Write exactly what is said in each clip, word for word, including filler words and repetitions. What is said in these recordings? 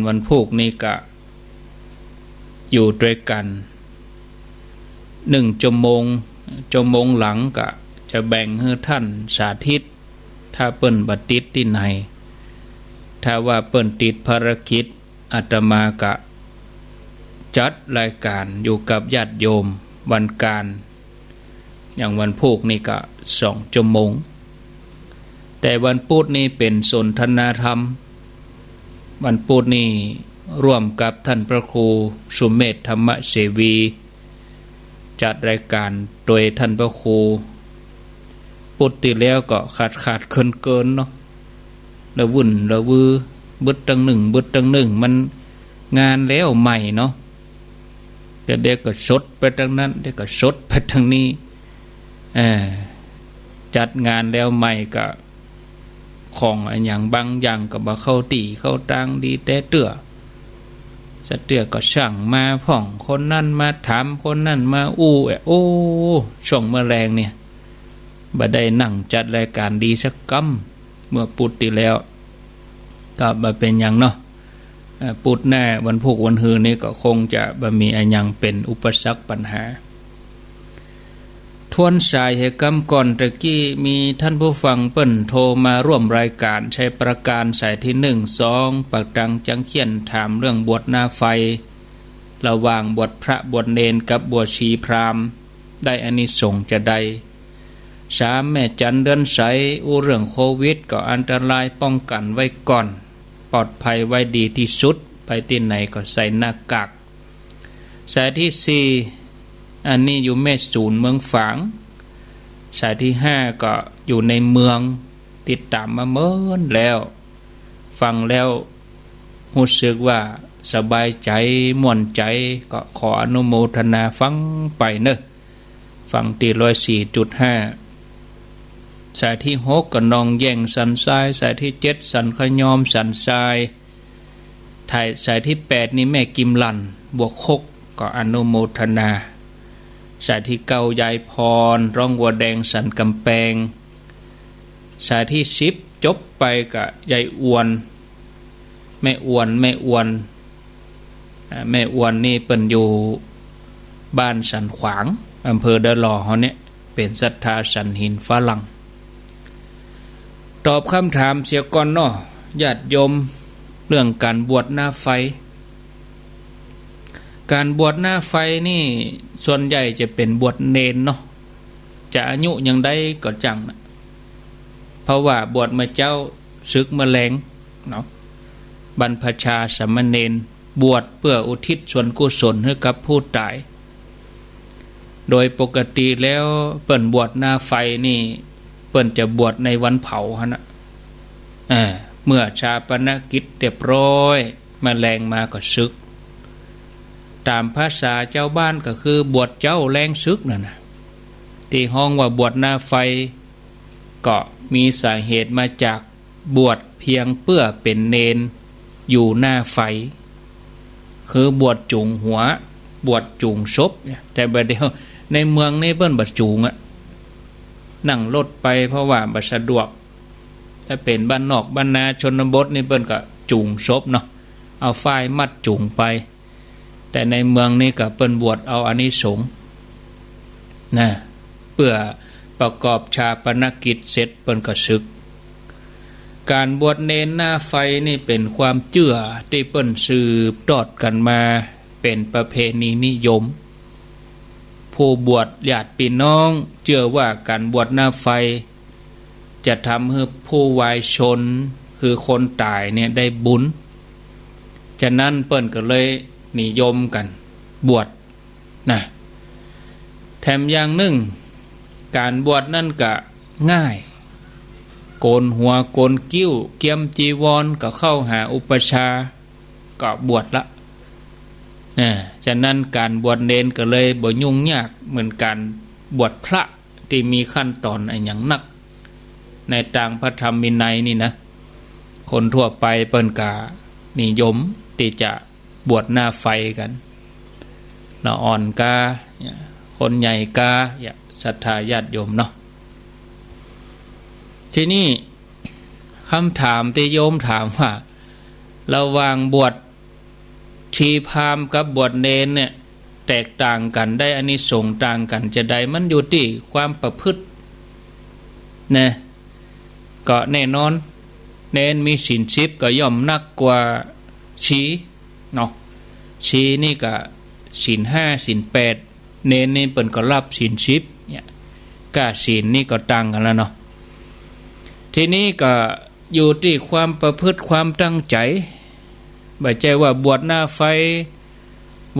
วันพูกนี้ก็อยู่ตวยกั๋นหนึ่งจั่วโมง จั่วโมงหลังก็จะแบ่งหื้อต้านสาธิต ถ้าเปิ้นบ่ติดตี้ไหน ถ้าว่าเปิ้นติดภารกิจ อาตมาก็จัดรายก๋านอยู่กับญาติโยมวันก๋าน อย่างวันพูกนี้ก็สองจั่วโมง แต่วันปุ๊ดนี้เป๋นสนทนาธรรม วันปุ๊ดนี้ร่วมกับต้านพระครูสุเมธธรรมเสวี จัดรายก๋านตวยต้านพระครู ปุ๊ดตี้แล้วก็ขาดๆเขินๆเนาะ ละวุ่นละวือ บึดตังนึ่ง บึดตังนึ่ง มันงานแล้วใหม่เนาะ แต่เดี๋ยวก็สดไปตังนั้น เดี๋ยวก็สดไปตังนี้ เออ จัดงานแล้วใหม่ก็ ของอะหยังบางอย่างก็บ่เข้าตี้เข้าตางดีแต๊เตื้อ สะเตื้อก็สั่งมาพ่อง คนนั้นมาถาม คนนั้นมาอู้แอะ โอ้ ช่วงเมื่อแลงเนี่ย บ่ได้นั่งจัดรายก๋านดีสักกำ เมื่อปุ๊ดตี้แล้ว ก็บ่เป๋นหยังเนาะ เอ่อ ปุ๊ดหน้าวันพูกวันฮือนี้ก็คงจะบ่มีอะหยังเป๋นอุปสรรคปัญหา ทวนสายหื้อกำก่อน ตะกี้มีต้านผู้ฟังเปิ้นโทรมาร่วมรายก๋าน ชัยปราการสายตี้หนึ่ง สอง ปากตาง จางเขี้ยน ถามเรื่องบวชหน้าไฟ ระหว่างบวชพระบวชเณรกับบวชชีพราหมณ์ ได้อานิสงส์จาใด สาม แม่จันเดือนใส อู้เรื่องโควิด ก็อันตราย ป้องกั๋นไว้ก่อน ปลอดภัยไว้ดีตี้สุด ไปตี้ไหนก็ใส่หน้ากาก สายตี้สี่ อันนี้อยู่แม่สูนเมืองฝาง สายตี้ห้า ก็อยู่ในเมือง ติดต๋ามมาเมินแล้ว ฟังแล้วฮู้สึกว่าสบายใจ๋ ม่วนใจ๋ ก็ขออนุโมทนาฟังไปเนาะ ฟังตี้ร้อยสี่จุดห้า สายตี้หก ก็หนองแย่งสันทราย สายตี้เจ็ด สันขยอมสันทราย ท้ายสายตี้แปด นี่แม่กิมลัน บวกหก ก็อนุโมทนา สายตี้เก้า ยายพร ร้องวัวแดงสันก๋ำแปง สายตี้สิบ จบไปก็ยายอวน แม่อวน แม่อวน อ่า แม่อวนนี่เปิ้นอยู่บ้านสันขวาง อำเภอเดอะหล่อเฮาเนี่ย เป๋นศรัทธาสันหินฝรั่ง ตอบกำถามเสียก่อนเนาะ ญาติโยม เรื่องก๋านบวชหน้าไฟ ก๋านบวชหน้าไฟนี่ส่วนใหญ่จะเป๋นบวชเณรเนาะ จะอายุหยังใดก็จั่งนะ เพราะว่าบวชเมื่อเจ๊า สึกเมื่อแลงเนาะ บรรพชาสามเณร บวชเปื้ออุทิศส่วนกุศลหื้อกับผู้ต๋าย โดยปกติแล้วเปิ้นบวชหน้าไฟนี่ เปิ้นจะบวชในวันเผาหั้นนะ อ่า เมื่อฌาปนกิจเรียบร้อย เมื่อแลงมาก็สึก ต๋ามภาษาจาวบ้านก็คือบวชเจ๊าแลงสึกนั่นนะ ตี้ฮ้องว่าบวชหน้าไฟ ก็มีสาเหตุมาจากบวชเพียงเปื้อเป๋นเณรอยู่หน้าไฟ คือบวชจูงหัว บวชจูงศพเนี่ย แต่บ่าเดี่ยวในเมืองนี่เปิ้นบ่จูงอะ นั่งรถไปเพราะว่าบ่สะดวก ถ้าเป๋นบ้านนอกบ้านนาชนบทนี่เปิ้นก็จูงศพเนาะ เอาฝ้ายมัดจูงไป แต่ในเมืองนี่ก็เปิ้นบวชเอาอานิสงส์นะ เปื้อประกอบฌาปนกิจเสร็จเปิ้นก็สึก ก๋านบวชเณรหน้าไฟนี่เป๋นความเจื้อตี้เปิ้นสืบทอดกั๋นมาเป๋นประเพณีนิยม ผู้บวชญาติปี้น้องเจื้อว่าก๋านบวชหน้าไฟ จะทำหื้อผู้วายชน คือคนต๋ายเนี่ยได้บุญ ฉะนั้นเปิ้นก็เลยนิยมกั๋นบวชนะ แถมอย่างนึ่ง ก๋านบวชนั้นก็ง่าย โกนหัวโกนคิ้ว เกียมจีวรก็เข้าหาอุปัชฌาย์ ก็บวชละ นะ ฉะนั้นก๋านบวชเณรก็เลยบ่ยุ่งยากเหมือนก๋านบวชพระตี้มีขั้นต๋อนอะหยังนัก ในตางพระธรรมวินัยนี่นะ คนทั่วไปเปิ้นก็นิยมตี้จะบวชหน้าไฟกั๋น ละอ่อนกา คนใหญ่กา ศรัทธาญาติโยมเนาะ ทีนี้กำถามตี้โยมถามว่า ระหว่างบวช ชีพราหมณ์กับบวชเณรเนี่ย แตกต่างกั๋น ได้อานิสงส์ต่างกั๋นจาใด มันอยู่ตี้ความประพฤตินะ ก็แน่นอน เณรมีศีลสิบก็ย่อมนักกว่าชีเนาะ ชีนี่ก็ศีลห้า ศีลแปด เณรนี่เปิ้นก็รับศีลสิบเนี่ย ก้าศีลนี่ก็ต่างกั๋นแล้วเนาะ ทีนี้ก็อยู่ตี้ความประพฤติ ความตั้งใจ๋ บ่ใจ้ว่าบวชหน้าไฟ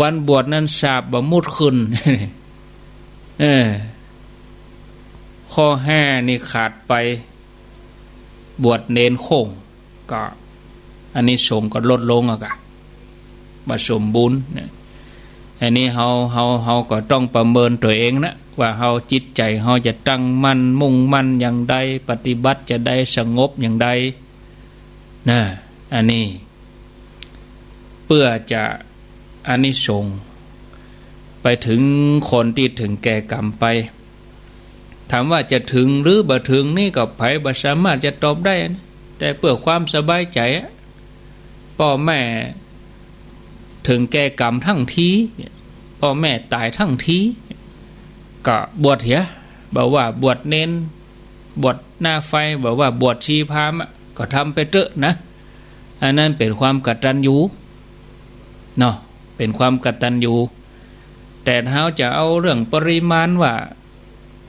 วันบวชนั้นสาบบ่มุดขึ้น เออ ข้อห้านี่ขาดไป บวชเณรโค่ง ก็อานิสงส์ก็ลดลงอะกะ บ่สมบูรณ์นะ อันนี้เฮา เฮา เฮาก็ต้องประเมินตั๋วเองนะ ว่าเฮาจิตใจ๋เฮาจะตั้งมั่น มุ่งมั่นอย่างใด ปฏิบัติจาใด สงบอย่างใดนะ อันนี้ เปื้อจะอานิสงส์ไปเถิงคนตี้เถิงแก่กรรมไป ถามว่าจะเถิงหรือบ่เถิงนี่ก็ใผบ่สามารถจะตอบได้นะ แต่เปื้อความสบายใจ๋อะ ป้อแม่เถิงแก่กรรมทั้งที ป้อแม่ต๋ายทั้งที ก็บวชเหีย บ่ว่าบวชเณร บวชหน้าไฟ บ่ว่าบวชชีพราหมณ์อะ ก็ทำไปเต๊อะนะ อันนั้นเป๋นความกตัญญูเนาะ เป๋นความกตัญญู แต่เฮาจะเอาเรื่องปริมาณว่า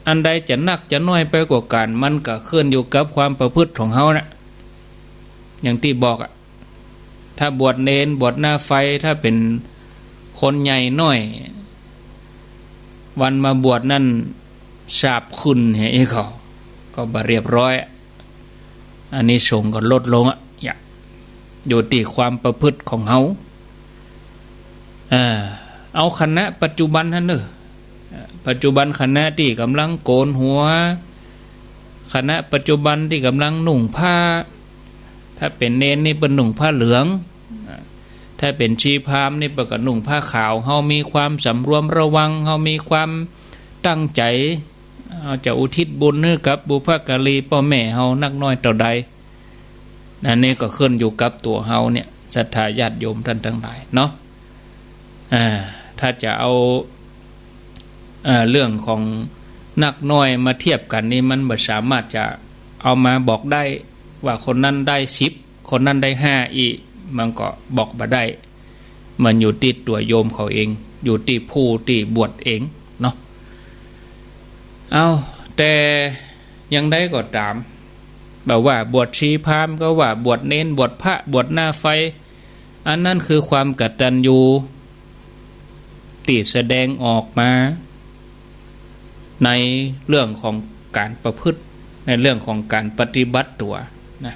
อันใดจะนักจะน้อยไปกว่ากั๋น มันก็ขึ้นอยู่กับความประพฤติของเฮานะ อย่างตี้บอกอะ ถ้าบวชเณร บวชหน้าไฟ ถ้าเป๋นคนใหญ่น้อย วันมาบวชนั้นสาบขึ้นเหียอี้เขา ก็บ่เรียบร้อย อานิสงส์ก็ลดลงอะ อย่า อยู่ตี้ความประพฤติของเฮา อ่า เอาขณะปัจจุบันหั้นเน่อ อ่า ปัจจุบันขณะตี้ก่ำลังโกนหัว ขณะปัจจุบันตี้ก่ำลังนุ่งผ้า ถ้าเป๋นเณรนี่เปิ้นนุ่งผ้าเหลือง อ่า ถ้าเป๋นชีพราหมณ์นี่เปิ้นก็นุ่งผ้าขาว เฮามีความสำรวมระวัง เฮามีความตั้งใจ๋ เฮาจะอุทิศบุญหื้อกับบุพการีป้อแม่เฮานักน้อยเต้าใด อันนี้ก็ขึ้นอยู่กับตั๋วเฮาเนี่ย ศรัทธาญาติโยมต้านตังหลายเนาะ อ่า ถ้าจะเอา เอ่อ เรื่องของนักน้อยมาเทียบกั๋นนี่ มันบ่สามารถจะเอามาบอกได้ว่าคนนั้นได้สิบ คนนั้นได้ห้าอี้ มันก็บอกบ่ได้ มันอยู่ตี้ตั๋วโยมเขาเอง อยู่ตี้ผู้ตี้บวชเองเนาะ เอา แต่อย่างใดก็ต๋าม บ่ว่าบวชชีพราหมณ์ก็ว่า บวชเณร บวชพระ บวชหน้าไฟ อันนั้นคือความกตัญญูตี้แสดงออกมา ในเรื่องของก๋านประพฤติ ในเรื่องของก๋านปฏิบัติตั๋วนะ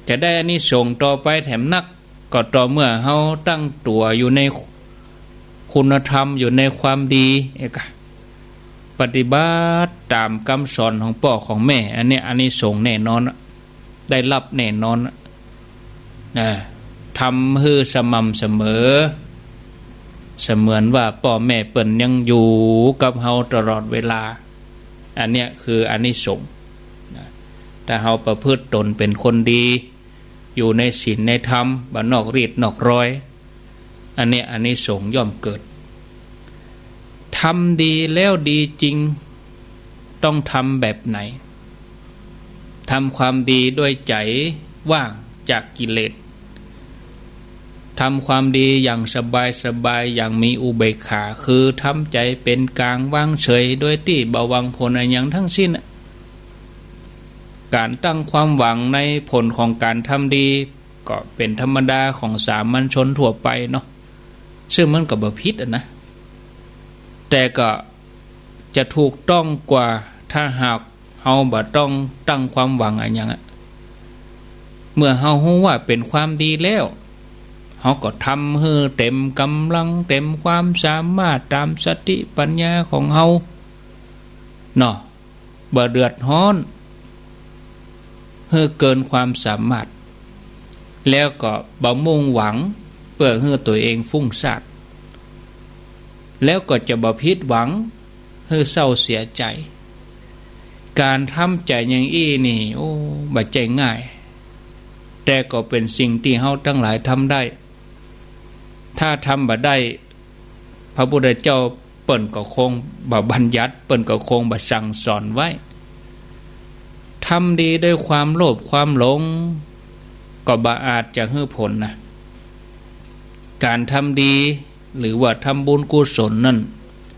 จะได้อานิสงส์ต่อไปแถมนัก ก็ต่อเมื่อเฮาตั้งตั๋วอยู่ในคุณธรรม อยู่ในความดี เอกะ ปฏิบัติต๋ามกำสอนของป้อของแม่ อันเนี้ยอานิสงส์แน่นอนอะ ได้ฮับแน่นอนอะ นะ ทำหื้อสม่ำเสมอ เสมือนว่าป้อแม่เปิ้นยังอยู่กับเฮาตลอดเวลา อันเนี้ยคืออานิสงส์นะ ถ้าเฮาประพฤติต๋นเป๋นคนดี อยู่ในศีลในธรรม บ่นอกรีดนอกรอย อันเนี้ยอานิสงส์ย่อมเกิด ทำดีแล้วดีจริง ต้องทำแบบไหน ทำความดีด้วยใจ๋ว่างจากกิเลส ทำความดีอย่างสบายๆ อย่างมีอุเบกขา คือทำใจ๋เป๋นก๋างวางเฉย โดยตี้บ่หวังผลอะหยังตึงสิ้นอะ ก๋านตั้งความหวังในผลของก๋านทำดี ก็เป๋นธรรมดาของสามัญชนทั่วไปเนาะ ซึ่งมันก็บ่ผิดอะนะ แต่ก็จะถูกต้องกว่าถ้าหากเฮาบ่ต้องตั้งความหวังอะหยังอะ เมื่อเฮาฮู้ว่าเป๋นความดีแล้ว เฮาก็ทำหื้อเต๋มก๋ำลัง เต๋มความสามารถ ต๋ามสติปัญญาของเฮาเนาะ บ่เดือดฮ้อนหื้อเกินความสามารถ แล้วก็บ่มุ่งหวังเปื้อหื้อตั๋วเองฟุ้งซ่าน แล้วก็จะบ่ผิดหวังหื้อเศร้าเสียใจ๋ ก๋านทำใจ๋อย่างอี้นี่ โอ้ บ่ใจ้ง่าย แต่ก็เป๋นสิ่งตี้เฮาตังหลายทำได้ ถ้าทำบ่ได้ พระพุทธเจ้าเปิ้นก็คงบ่บัญญัติ เปิ้นก็คงบ่สั่งสอนไว้ ทำดีด้วยความโลภความหลง ก็บ่อาจจะหื้อผลนะ ก๋านทำดี หรือว่าทำบุญกุศลนั้น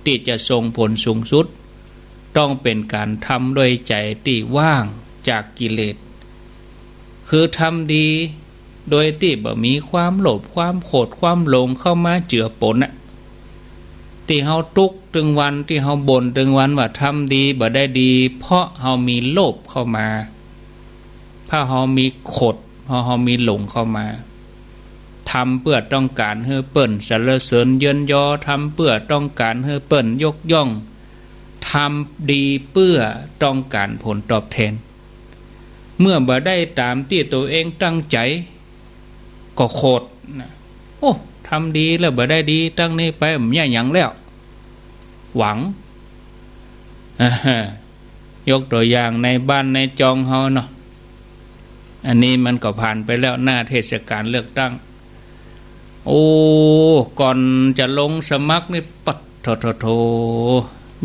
ตี้จะส่งผลสูงสุด ต้องเป๋นก๋านทำด้วยใจ๋ตี้ว่างจากกิเลส คือทำดีโดยตี้บ่มีความโลภ ความโขด ความหลงเข้ามาเจือปนน่ะ ตี้เฮาตุ๊กตึงวัน ตี้เฮาบ่นตึงวันว่าทำดีบ่ได้ดี เพราะเฮามีโลภเข้ามา เพราะเฮามีโขด เพราะเฮามีหลงเข้ามา ทำเปื้อต้องก๋านหื้อเปิ้นสรรเสริญเยินยอ ทำเปื้อต้องก๋านหื้อเปิ้นยกย่อง ทำดีเปื้อต้องก๋านผลตอบแทน เมื่อบ่ได้ต๋ามตี้ตั๋วเองตั้งใจ๋ ก็โขดนะ โอ้ ทำดีแล้วบ่ได้ดี ตั้งนี้ไปบ่มีหยังแล้ว หวัง อ่าฮะ ยกตั๋วอย่างในบ้านในจองเฮาเนาะ อันนี้มันก็ผ่านไปแล้ว หน้าเทศกาลเลือกตั้ง โอ้ ก่อนจะลงสมัครนี่ ปัดโธ่โธ่โธ่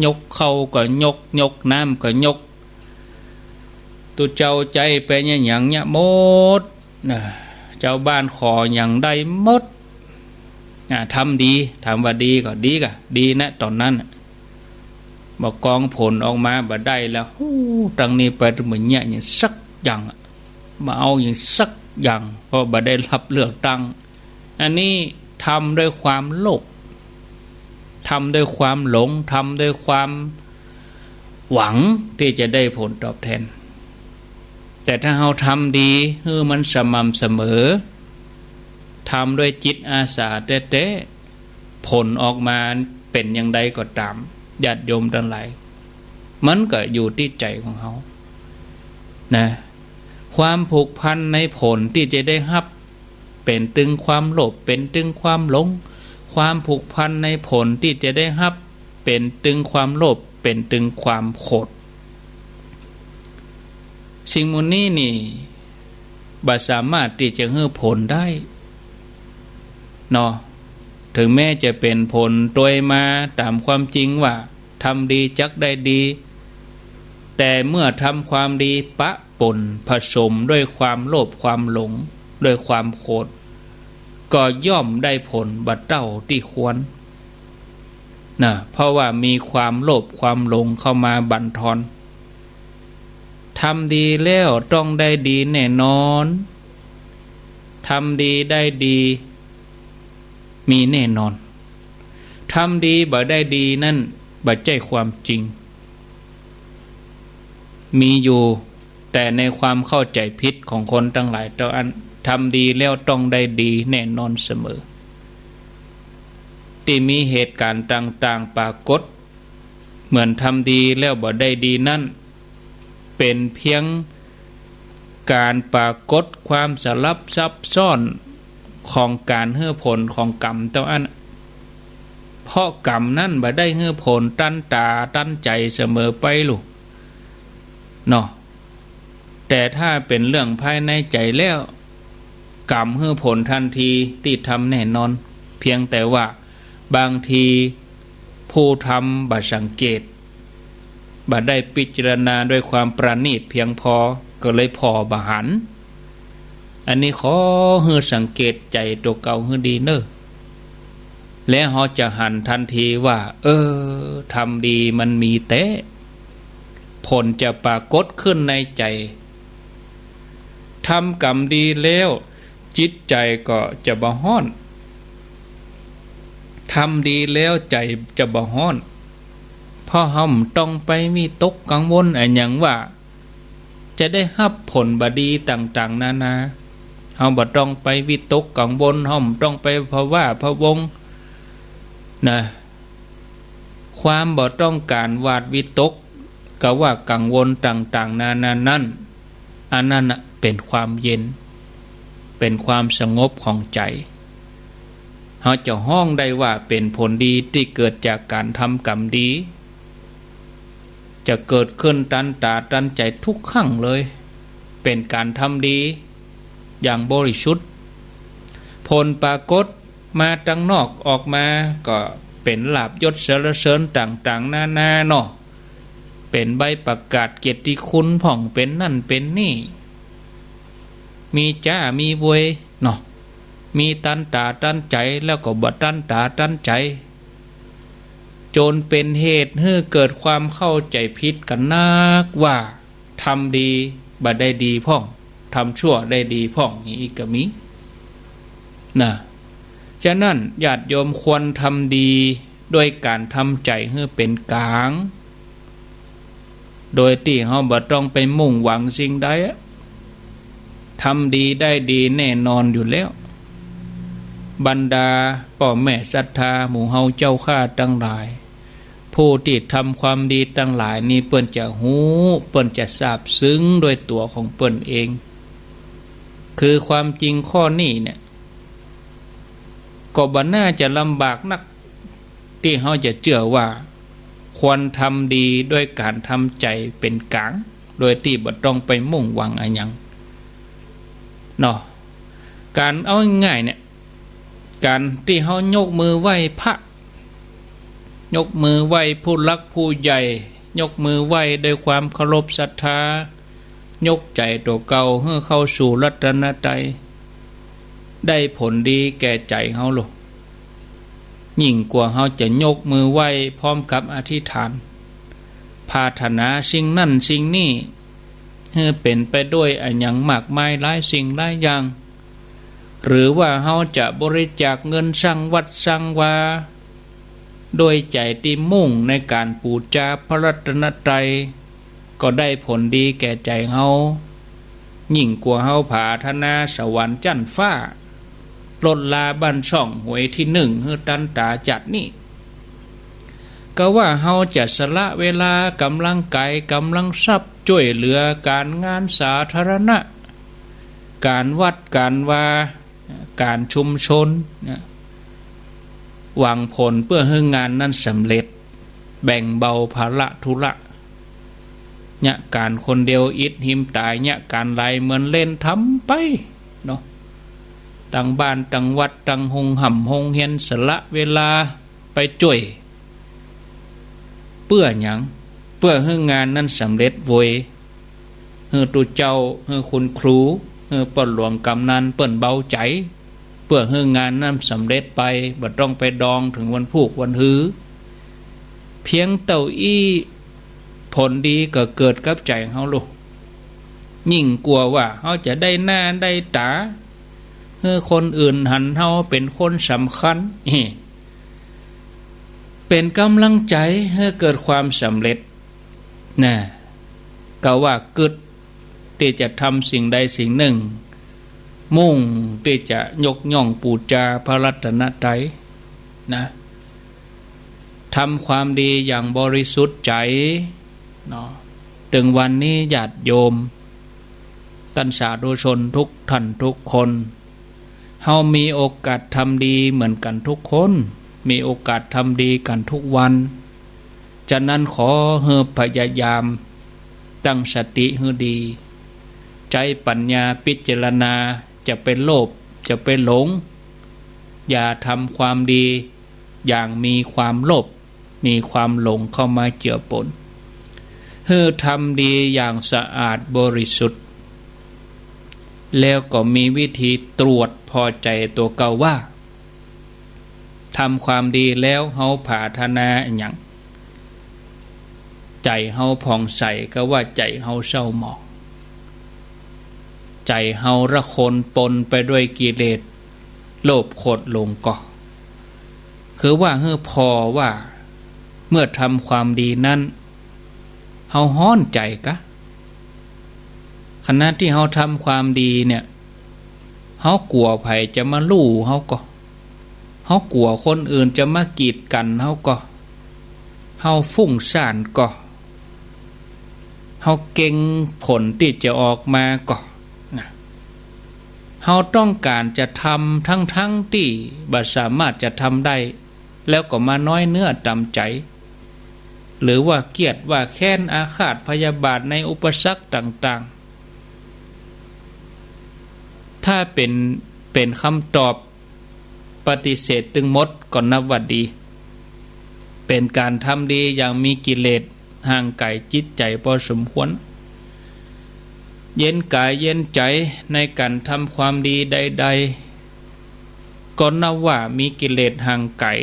ยกข้าวก็ยก ยกน้ำก็ยก ตุ๊เจ้าใจ๊ไปเนี่ยหยังเนี่ยหมดนะ เจ้าบ้านขอหยังได้หมด อ่า ทำดี ถามว่าดีก็ดีก่ะ ดีนะต๋อนนั้นน่ะ บ่กองผลออกมาบ่ได้แล้ว ฮู้ ตั้งนี้ไปบ่มีเนี่ยหยังสักอย่างอะ บ่เอาหยังสักอย่าง เพราะบ่ได้รับเลือกตั้ง อันนี้ทำด้วยความโลภ ทำด้วยความหลง ทำด้วยความหวังตี้จะได้ผลตอบแทน แต่ถ้าเฮาทำดีหื้อมันสม่ำเสมอ ทำด้วยจิตอาสาแต๊ๆ ผลออกมาเป๋นอย่างใดก็ต๋าม ญาติโยมตังหลาย มันก็อยู่ตี้ใจ๋ของเฮานะ ความผูกพันในผลตี้จะได้ฮับ เป๋นตึงความโลภ เป๋นตึงความหลง ความผูกพันในผลตี้จะได้ฮับ เป๋นตึงความโลภ เป๋นตึงความโขด สิ่งหมู่นี้นี่ บ่สามารถตี้จะหื้อผลได้เนาะ ถึงแม้จะเป๋นผลตวยมาต๋ามความจริงว่า ทำดีจักได้ดี แต่เมื่อทำความดีปะปนผสมด้วยความโลภความหลง ด้วยความโขด ก็ย่อมได้ผลบ่เต้าตี้ควรนะ เพราะว่ามีความโลภความหลงเข้ามาบั่นทอน ทำดีแล้วต้องได้ดีแน่นอน ทำดีได้ดีมีแน่นอน ทำดีบ่ได้ดีนั้นบ่ใจ้ความจริง มีอยู่ แต่ในความเข้าใจ๋ผิดของคนตังหลายเต้าอั้น ทำดีแล้วต้องได้ดีแน่นอนเสมอ ตี้มีเหตุก๋ารณ์ต่างๆ ปรากฏ เหมือนทำดีแล้วบ่ได้ดีนั้น เป๋นเพียงก๋านปรากฏความสลับซับซ้อนของก๋านหื้อผลของกรรมเต้าอั้น เพราะกรรมนั้นบ่ได้หื้อผลตันต๋าตันใจ๋เสมอไปลูกเนาะ แต่ถ้าเป๋นเรื่องภายในใจ๋แล้ว กรรมหื้อผลทันทีตี้ทำแน่นอน เพียงแต่ว่าบางทีผู้ทำบ่สังเกต บ่ได้พิจารณาด้วยความประณีตเพียงพอ ก็เลยผ่อบ่หัน อันนี้ขอหื้อสังเกตใจ๋ตั๋วเก่าหื้อดีเน่อ และเฮาจะหันทันทีว่า เออ ทำดีมันมีแต๊ ผลจะปรากฏขึ้นในใจ๋ ทำกรรมดีแล้ว จิตใจ๋ก็จะบ่ฮ้อน ทำดีแล้วใจ๋จะบ่ฮ้อน เพราะเฮาบ่ต้องไปวิตกกังวลอะหยังว่า จะได้ฮับผลบ่ดีต่างๆ นานา เฮาบ่ต้องไปวิตกกังวล เฮาบ่ต้องไปพะวาดพะวงนะ ความบ่ต้องก๋านหวาดวิตกกาว่ากังวลต่างๆ นานานั้น อันนั้นน่ะเป๋นความเย็น เป๋นความสงบของใจ๋ เฮาจะฮ้องได้ว่าเป๋นผลดีตี้เกิดจากก๋านทำกรรมดี จะเกิดขึ้นตันต๋าตันใจ๋ทุกครั้งเลย เป๋นก๋านทำดีอย่างบริสุทธิ์ ผลปรากฏ มาตังนอกออกมาก็เป๋นลาภยศสรรเสริญต่างๆ นานาเนาะ เป๋นใบประกาศเกียรติคุณพ่อง เป๋นนั่นเป๋นนี่ มีจ๊ามีเวยเนาะ มีตันต๋าตันใจ๋ แล้วก็บ่ตันต๋าตันใจ๋ จ๋นเป๋นเหตุหื้อเกิดความเข้าใจ๋ผิดกั๋นนักว่า ทำดีบ่ได้ดีพ่อง ทำชั่วได้ดีพ่อง อย่างอี้ก็มี นะ ฉะนั้นญาติโยมควรทำดีด้วยก๋านทำใจ๋หื้อเป๋นก๋าง โดยตี้เฮาบ่ต้องไปมุ่งหวังสิ่งใดอะ ทำดีได้ดีแน่นอนอยู่แล้ว บรรดาป้อแม่ศรัทธาหมู่เฮาเจ้าข้าตังหลาย ผู้ตี้ทำความดีตังหลายนี้เปิ้นจะฮู้ เปิ้นจะซาบซึ้งด้วยตั๋วของเปิ้นเอง คือความจริงข้อนี้เนี่ย ก็บ่น่าจะลำบากนัก ตี้เฮาจะเจื้อว่า ควรทำดีด้วยก๋านทำใจ๋เป๋นก๋าง โดยตี้บ่ต้องไปมุ่งหวังอะหยัง เนาะ ก๋านเอาง่ายๆ เนี่ย ก๋านตี้เฮายกมือไหว้พระ ยกมือไหว้ผู้หลักผู้ใหญ่ ยกมือไหว้ด้วยความเคารพศรัทธา ยกใจ๋ตั๋วเก่าหื้อเข้าสู่รัตนตรัย ได้ผลดีแก่ใจ๋เฮาโลด ยิ่งกว่าเฮาจะยกมือไหว้พร้อมกับอธิษฐาน ปรารถนาสิ่งนั้นสิ่งนี้ หื้อเป๋นไปด้วยอะหยังมากมายหลายสิ่งหลายอย่าง หรือว่าเฮาจะบริจาคเงินสร้างวัดสร้างวา ด้วยใจ๋ตี้มุ่งในก๋านปู๋จาพระรัตนตรัย ก็ได้ผลดีแก่ใจ๋เฮา ยิ่งกว่าเฮาปรารถนาสวรรค์จั๊นฟ้า ลดลาบ้านช่องหวยตี้นึ่งหื้อตันต๋าจัดนี้ ก็ว่าเฮาจะสละเวลา ก๋ำลังก๋าย ก๋ำลังทรัพย์ จ้วยเหลือก๋านงานสาธารณะ ก๋านวัดก๋านวา ก๋านชุมชนเนี่ย หวังผลเปื้อหื้องานนั้นสำเร็จ แบ่งเบาภาระธุระ เยียะก๋านคนเดียวอิดหิมต๋าย เยียะก๋านหลายเหมือนเล่นทำไปเนาะ ตังบ้านตังวัดตังโฮงฮ่ำโฮงเฮียน สละเวลาไปจ้วย เปื้อหยัง เปื้อหื้องานนั้นสำเร็จโว้ย หื้อตุ๊เจ้า หื้อคุณครู หื้อป้อหลวงกำนันเปิ้นเบาใจ๋ เปื้อหื้องานนั้นสำเร็จไป บ่ต้องไปดองเถิงวันพูกวันฮือ เพียงเต้าอี้ ผลดีก็เกิดกับใจ๋เฮาโลด ยิ่งกว่าว่าเฮาจะได้หน้าได้ต๋า หื้อคนอื่นหันเฮาเป๋นคนสำคัญ เป๋นก๋ำลังใจ๋หื้อเกิดความสำเร็จ นะ ก็ว่ากึ๊ดตี้จะทำสิ่งใดสิ่งนึ่ง มุ่งตี้จะยกย่องปู๋จาพระรัตนตรัยนะ ทำความดีอย่างบริสุทธิ์ใจ๋เนาะ เถิงวันนี้ญาติโยม ต้านสาธุชนทุกท่านทุกคน เฮามีโอกาสทำดีเหมือนกั๋นทุกคน มีโอกาสทำดีกั๋นทุกวัน ฉะนั้นขอหื้อพยายามตั้งสติหื้อดี ใจ๊ปัญญาพิจารณา จะไปโลภ จะไปหลง อย่าทำความดีอย่างมีความโลภ มีความหลงเข้ามาเจือปน หื้อทำดีอย่างสะอาดบริสุทธิ์ แล้วก็มีวิธีตรวจผ่อใจ๋ตั๋วเก่าว่า ทำความดีแล้วเฮาปรารถนาอะหยัง ใจ๋เฮาผ่องใส ก็ว่าใจ๋เฮาเศร้าหมอง ใจ๋เฮาระคนปนไปด้วยกิเลส โลภโกรธหลงก่อ คือว่าหื้อผ่อว่า เมื่อทำความดีนั้น เฮาฮ้อนใจ๋กา ขณะตี้เฮาทำความดีเนี่ย เฮากั๋วใผจะมาลู่เฮาก่อ เฮากั๋วคนอื่นจะมากีดกั๋นเฮาก่อ เฮาฟุ้งซ่านก่อ เฮาเกร็งผลตี้จะออกมาก่อ นะ เฮาต้องก๋านจะทำทั้งๆ ตี้บ่สามารถจะทำได้ แล้วก็มาน้อยเนื้อต่ำใจ๋ หรือว่าเคียดว่าแค้นอาฆาตพยาบาทในอุปสรรคต่างๆ ถ้าเป๋น เป๋นกำตอบ ปฏิเสธตึงหมดก็นับว่าดี เป๋นก๋านทำดีอย่างมีกิเลสห่างไก๋จิตใจ๋ปอสมควร เย็นก๋ายเย็นใจ๋ในก๋านทำความดีใดๆ ก็นับว่ามีกิเลสห่างไก๋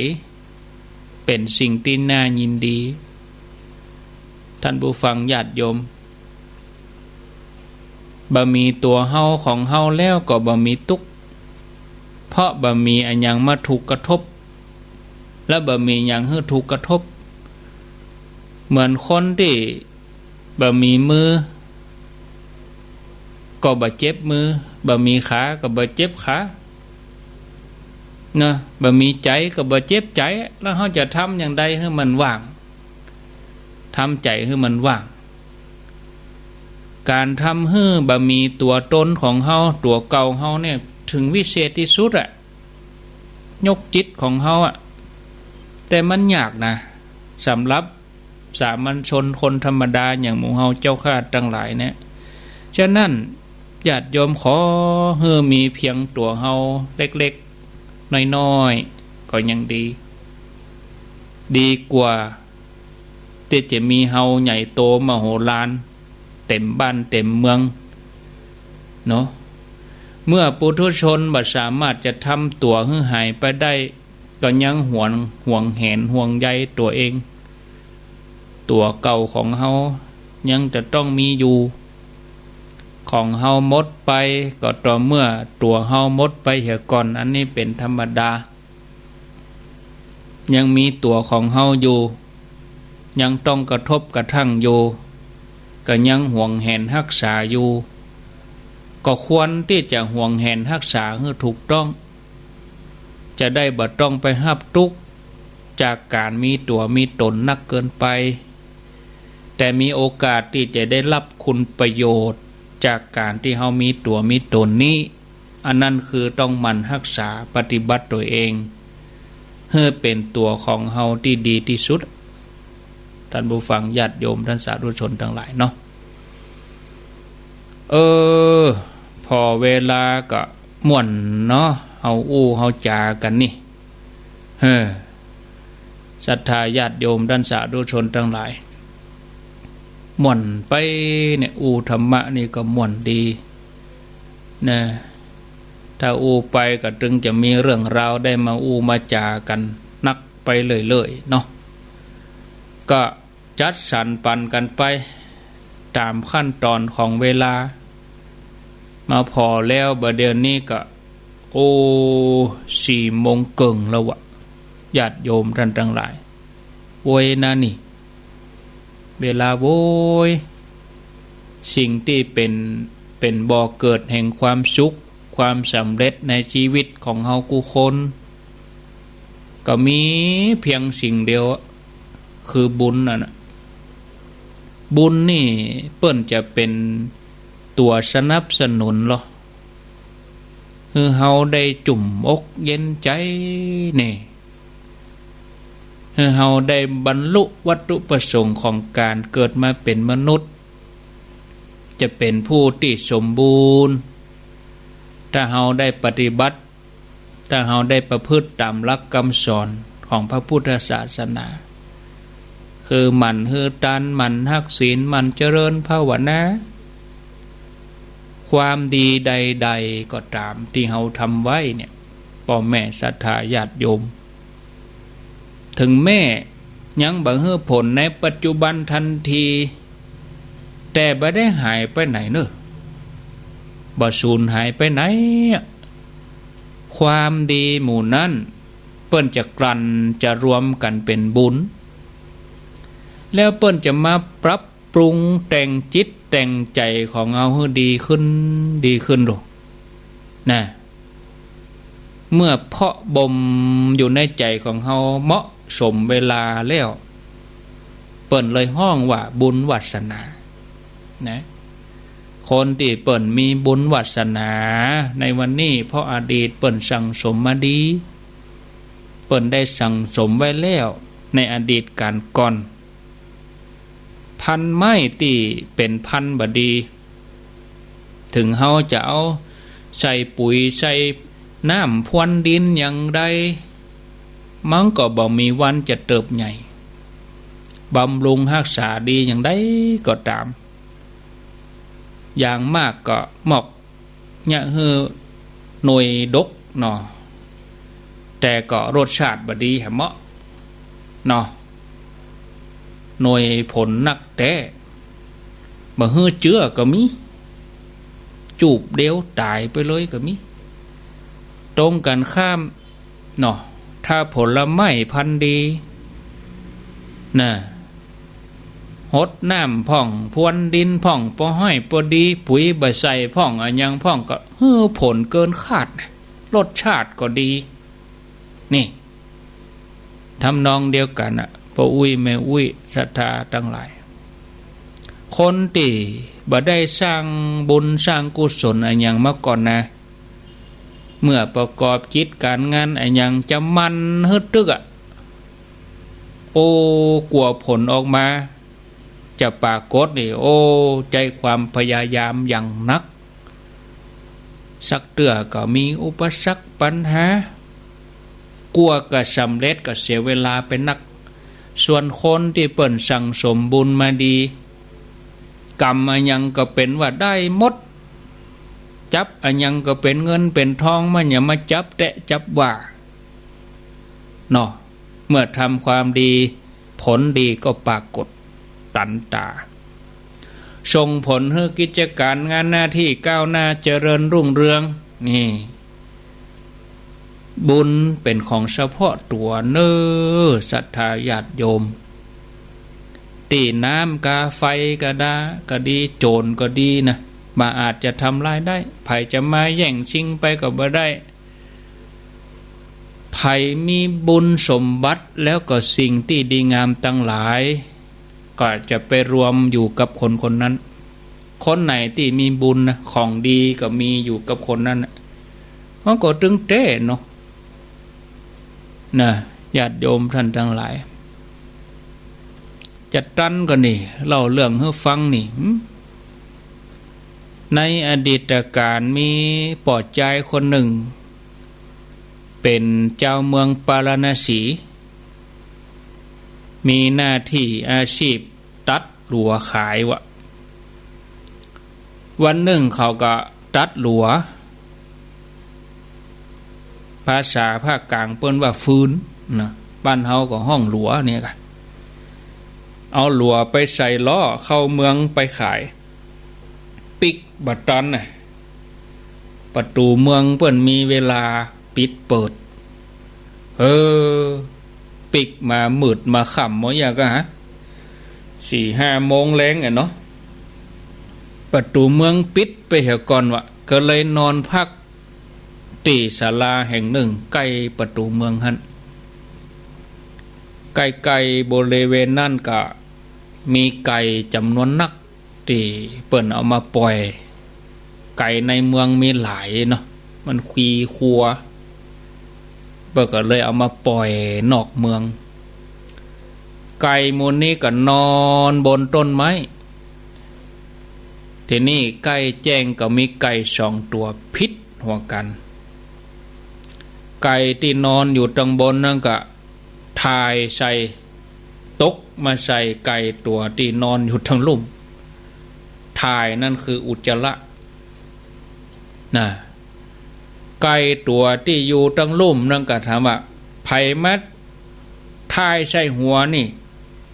เป๋นสิ่งตี้น่ายินดี ท่านผู้ฟังญาติโยม บ่มีตั๋วเฮาของเฮาแล้วก็บ่มีตุ๊กข์ เพราะบ่มีอะหยังมาถูกกระทบ และบ่มีหยังหื้อถูกกระทบ เหมือนคนตี้บ่มีมือ ก็บ่เจ็บมือ บ่มีขาก็บ่เจ็บขา เนาะ บ่มีใจ๋ก็บ่เจ็บใจ๋ แล้วเฮาจะทำอย่างใดหื้อมันว่าง ทำใจ๋หื้อมันว่าง ก๋านทำหื้อบ่มีตั๋วตนของเฮา ตั๋วเก่าเฮาเนี่ย เถิงวิเศษตี้สุดอะ ยกจิตของเฮาอะ แต่มันยากนะ สำหรับสามัญชนคนธรรมดาอย่างหมู่เฮาเจ้าข้าตังหลายเนี่ย ฉะนั้นญาติโยมขอหื้อมีเพียงตั๋วเฮาเล็กๆ น้อยๆ ก็ยังดี ดีกว่าตี้จะมีเฮาใหญ่โตมโหฬาร เต๋มบ้านเต๋มเมือง เนาะ เมื่อปุถุชนบ่สามารถจะทำตั๋วหื้อหายไปได้ ก็ยังหวง หวงแหนห่วงใยตั๋วเอง ตั๋วเก่าของเฮายังจะต้องมีอยู่ ของเฮาหมดไปก็ต่อเมื่อตั๋วเฮาหมดไปเหียก่อน อันนี้เป๋นธรรมดา ยังมีตั๋วของเฮาอยู่ ยังต้องกระทบกระทั่งอยู่ ก็ยังหวงแหนฮักษาอยู่ ก็ควรตี้จะหวงแหนฮักษาหื้อถูกต้อง จะได้บ่ต้องไปฮับตุ๊กข์จากก๋านมีตั๋วมีตนนักเกินไป แต่มีโอกาสตี้จะได้ฮับคุณประโยชน์จากก๋านตี้เฮามีตั๋วมีตนนี้ อันนั้นคือต้องหมั่นฮักษาปฏิบัติตั๋วเอง หื้อเป๋นตั๋วของเฮาตี้ดีตี้สุด ท่านผู้ฟังญาติโยมท่านสาธุชนตังหลายเนาะ เออ ผ่อเวลาก็ม่วนเนาะ เฮาอู้เฮาจากั๋นนี่ เออ ศรัทธาญาติโยมท่านสาธุชนตังหลาย ม่วนไปเนี่ย อู้ธรรมะนี่ก็ม่วนดีนะ ถ้าอู้ไปก็ตึงจะมีเรื่องราวได้มาอู้มาจากั๋นนักไปเรื่อยๆ เนาะ ก็จัดสรรปันกั๋นไปต๋ามขั้นต๋อนของเวลา มาผ่อแล้วบ่าเดี่ยวนี้ก็ โอ้ สี่โมงเกิ่งแล้ววะ ญาติโยมท่านตังหลาย โว้ยนะนี่ เวลาโว้ย สิ่งตี้เป๋น เป๋นบ่อเกิดแห่งความสุข ความสำเร็จในชีวิตของเฮากู้คน ก็มีเพียงสิ่งเดียว คือบุญนั่นน่ะ บุญนี่เปิ้นจะเป๋นตั๋วสนับสนุนลอ หื้อเฮาได้จุ่มอกเย็นใจ๋แน่ หื้อเฮาได้บรรลุวัตถุประสงค์ของก๋านเกิดมาเป๋นมนุษย์ จะเป๋นผู้ตี้สมบูรณ์ ถ้าเฮาได้ปฏิบัติ ถ้าเฮาได้ประพฤติต๋ามหลักกำสอนของพระพุทธศาสนา คือหมั่นหื้อตาน หมั่นฮักศีล หมั่นเจริญภาวนา ความดีใดๆ ก็ต๋ามตี้เฮาทำไว้เนี่ย ป้อแม่ศรัทธาญาติโยม เถิงแม้ยังบ่หื้อผลในปัจจุบันทันที แต่บ่ได้หายไปไหนเน่อ บ่สูญหายไปไหนอะ ความดีหมู่นั้น เปิ้นจะกลั่นจะรวมกั๋นเป๋นบุญ แล้วเปิ้นจะมาปรับปรุงแต่งจิตแต่งใจ๋ของเฮาหื้อดีขึ้น ดีขึ้นลอ นะ เมื่อเพาะบ่มอยู่ในใจ๋ของเฮาเหมาะสมเวลาแล้ว เปิ้นเลยฮ้องว่าบุญวาสนา นะ คนตี้เปิ้นมีบุญวาสนาในวันนี้ เพราะอดีตเปิ้นสั่งสมมาดี เปิ้นได้สั่งสมไว้แล้วในอดีตก๋านก่อน พันธุ์ไม้ตี้เป๋นพันธุ์บ่ดี เถิงเฮาจะเอาใส่ปุ๋ยใส่ น้ำพรวนดินอย่างใด มันก็บ่มีวันจะเติบใหญ่ บำรุงฮักษาดีอย่างใดก็ต๋าม อย่างมากก็มอกเยียะหื้อหน่วยดกเนาะ แต่ก็รสชาติบ่ดีแหมเนาะ เนาะ หน่วยผลนักแต๊ บ่หื้อเจื้อก็มี จูบเดียวต๋ายไปเลยก็มี ตรงกันข้ามเนาะ ถ้าผลไม้พันธุ์ดี น่ะ ฮดน้ำพ่อง พรวนดินพ่อง ปอฮ้อยปอดี ปุ๋ยบ่ใส่พ่อง อะหยังพ่อง ก็หื้อผลเกินคาด รสชาติก็ดี นี่ ทำนองเดียวกั๋นน่ะ ป้ออุ๊ยแม่อุ๊ย ศรัทธาตังหลาย คนตี้บ่ได้สร้างบุญสร้างกุศลอะหยังมาก่อนนะ เมื่อประกอบกิจก๋านงานอะหยังจะหมั่นหื้อตึกอะ โอ้ กั๋วผลออกมา จะปรากฏนี่ โอ้ ใจ๊ความพยายามอย่างนัก สักเตื้อก็มีอุปสรรคปัญหา กั๋วจะสำเร็จก็เสียเวลาไปนัก ส่วนคนตี้เปิ้นสั่งสมบุญมาดี กำอะหยังก็เป๋นว่าได้หมด จับอะหยังก็เป๋นเงินเป๋นทอง มันอย่ามาจับแตะจับว่า เนาะ เมื่อทำความดี ผลดีก็ปรากฏตันต๋า ส่งผลหื้อกิจก๋านงานหน้าตี้ก้าวหน้าเจริญรุ่งเรือง นี่ บุญเป๋นของเฉพาะตั๋วเน่อ ศรัทธาญาติโยม ตี้น้ำกาไฟก็ดา ก็ดี โจ๋รก็ดีนะ บ่อาจจะทำลายได้ ใผจะมาแย่งชิงไปก็บ่ได้ ใผมีบุญสมบัติแล้วก็สิ่งตี้ดีงามตังหลาย ก็จะไปรวมอยู่กับคนคนนั้น คนไหนตี้มีบุญนะ ของดีก็มีอยู่กับคนนั้นน่ะ มันก็ตึงแต๊เนาะ นะ ญาติโยมท่านตังหลาย จะตันก็นี่ เล่าเรื่องหื้อฟังนี่ หืม ในอดีตก๋าลมีป้อจายคนนึ่ง เป๋นจาวเมืองปาราณสี มีหน้าตี้อาชีพตัดหลัวขายว่ะ วันนึ่งเขาก็ตัดหลัว ภาษาภาคก๋างเปิ้นว่าฟืนนะ บ้านเฮาก็ฮ้องหลัวเนี่ยกะ เอาหลัวไปใส่ล้อเข้าเมืองไปขาย ปิ๊กบ่ตันน่ะ ประตู๋เมืองเปิ้นมีเวลาปิดเปิด เออ ปิ๊กมามืดมาค่ำหมดอย่างกะฮะ สี่ห้าโมงแลงอะเนาะ ประตู๋เมืองปิดไปเหียก่อนว่ะ ก็เลยนอนพักตี้ศาลาแห่งนึ่งใก้ประตู๋เมืองหั้น ใก้ๆ บริเวณนั้นก็มีไก่จ๋ำนวนนัก ตี้เปิ้นเอามาป่อย ไก่ในเมืองมีหลายเนาะ มันคีคัว เปิ้นก็เลยเอามาป่อยนอกเมือง ไก่หมู่นี้ก็นอนบนต้นไม้ ทีนี้ใก้แจ้งก็มีไก่สองตั๋วผิดหัวกั๋น ไก่ตี้นอนอยู่ตังบนนั้นก็ ถ่ายใส่ ตกมาใส่ไก่ตั๋วตี้นอนอยู่ตังลุ่ม ถ่ายนั่นคืออุจจาระ นะ ไก่ตั๋วตี้อยู่ตังลุ่มนั่นก็ถามว่า ใผมาถ่ายใส่หัวนี่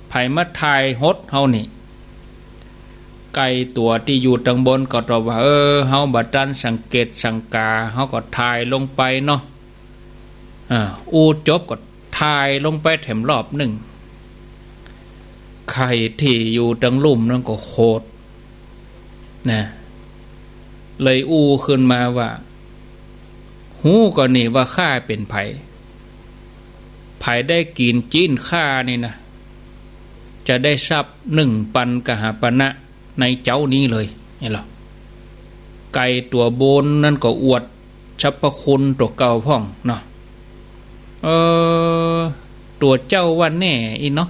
ใผมาถ่ายหดเฮานี่ ไก่ตั๋วตี้อยู่ตังบนก็ตอบว่า เออ เฮาบ่ตันสังเกตสังกา เฮาก็ถ่ายลงไปเนาะ อ่า อู้จบก็ถ่ายลงไปแถมรอบนึ่ง ไก่ตี้อยู่ตังลุ่มนั้นก็โขด นะ เลยอู้ขึ้นมาว่า ฮู้ก่อนี่ว่าข้าเป๋นใผ ใผได้กิ๋นจิ๊นข้านี่นะ จะได้ทรัพย์นึ่งปันกหาปณะ ในเจ๊านี้เลย หันก่อ ไก่ตั๋วบนนั้นก็อวดสรรพคุณตั๋วเก่าพ่องเนาะ เออ ตั๋วเจ้าว่าแน่อี้เนาะ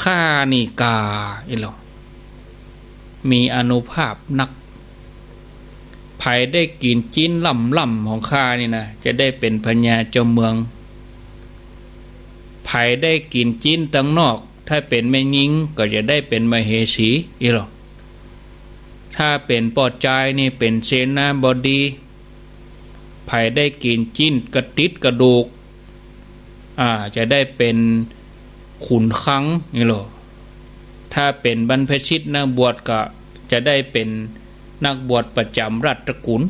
ข้านี่ก่า หันก่อ มีอานุภาพนัก ใผได้กิ๋นจิ๊นล่ำๆ ของข้านี่นะ จะได้เป๋นพญาเจ้าเมือง ใผได้กิ๋นจิ๊นตังนอก ถ้าเป๋นแม่ญิงก็จะได้เป๋นมเหสี อี้ลอ ถ้าเป๋นป้อจายนี่เป๋นเสนาบดี ใผได้กิ๋นจิ๊นกระติ๊ดกระดูก อ่า จะได้เป๋นขุนคลัง อี้ลอ ถ้าเป๋นบรรพชิตนักบวชก็จะได้เป๋นนักบวชประจ๋ำราชสกุล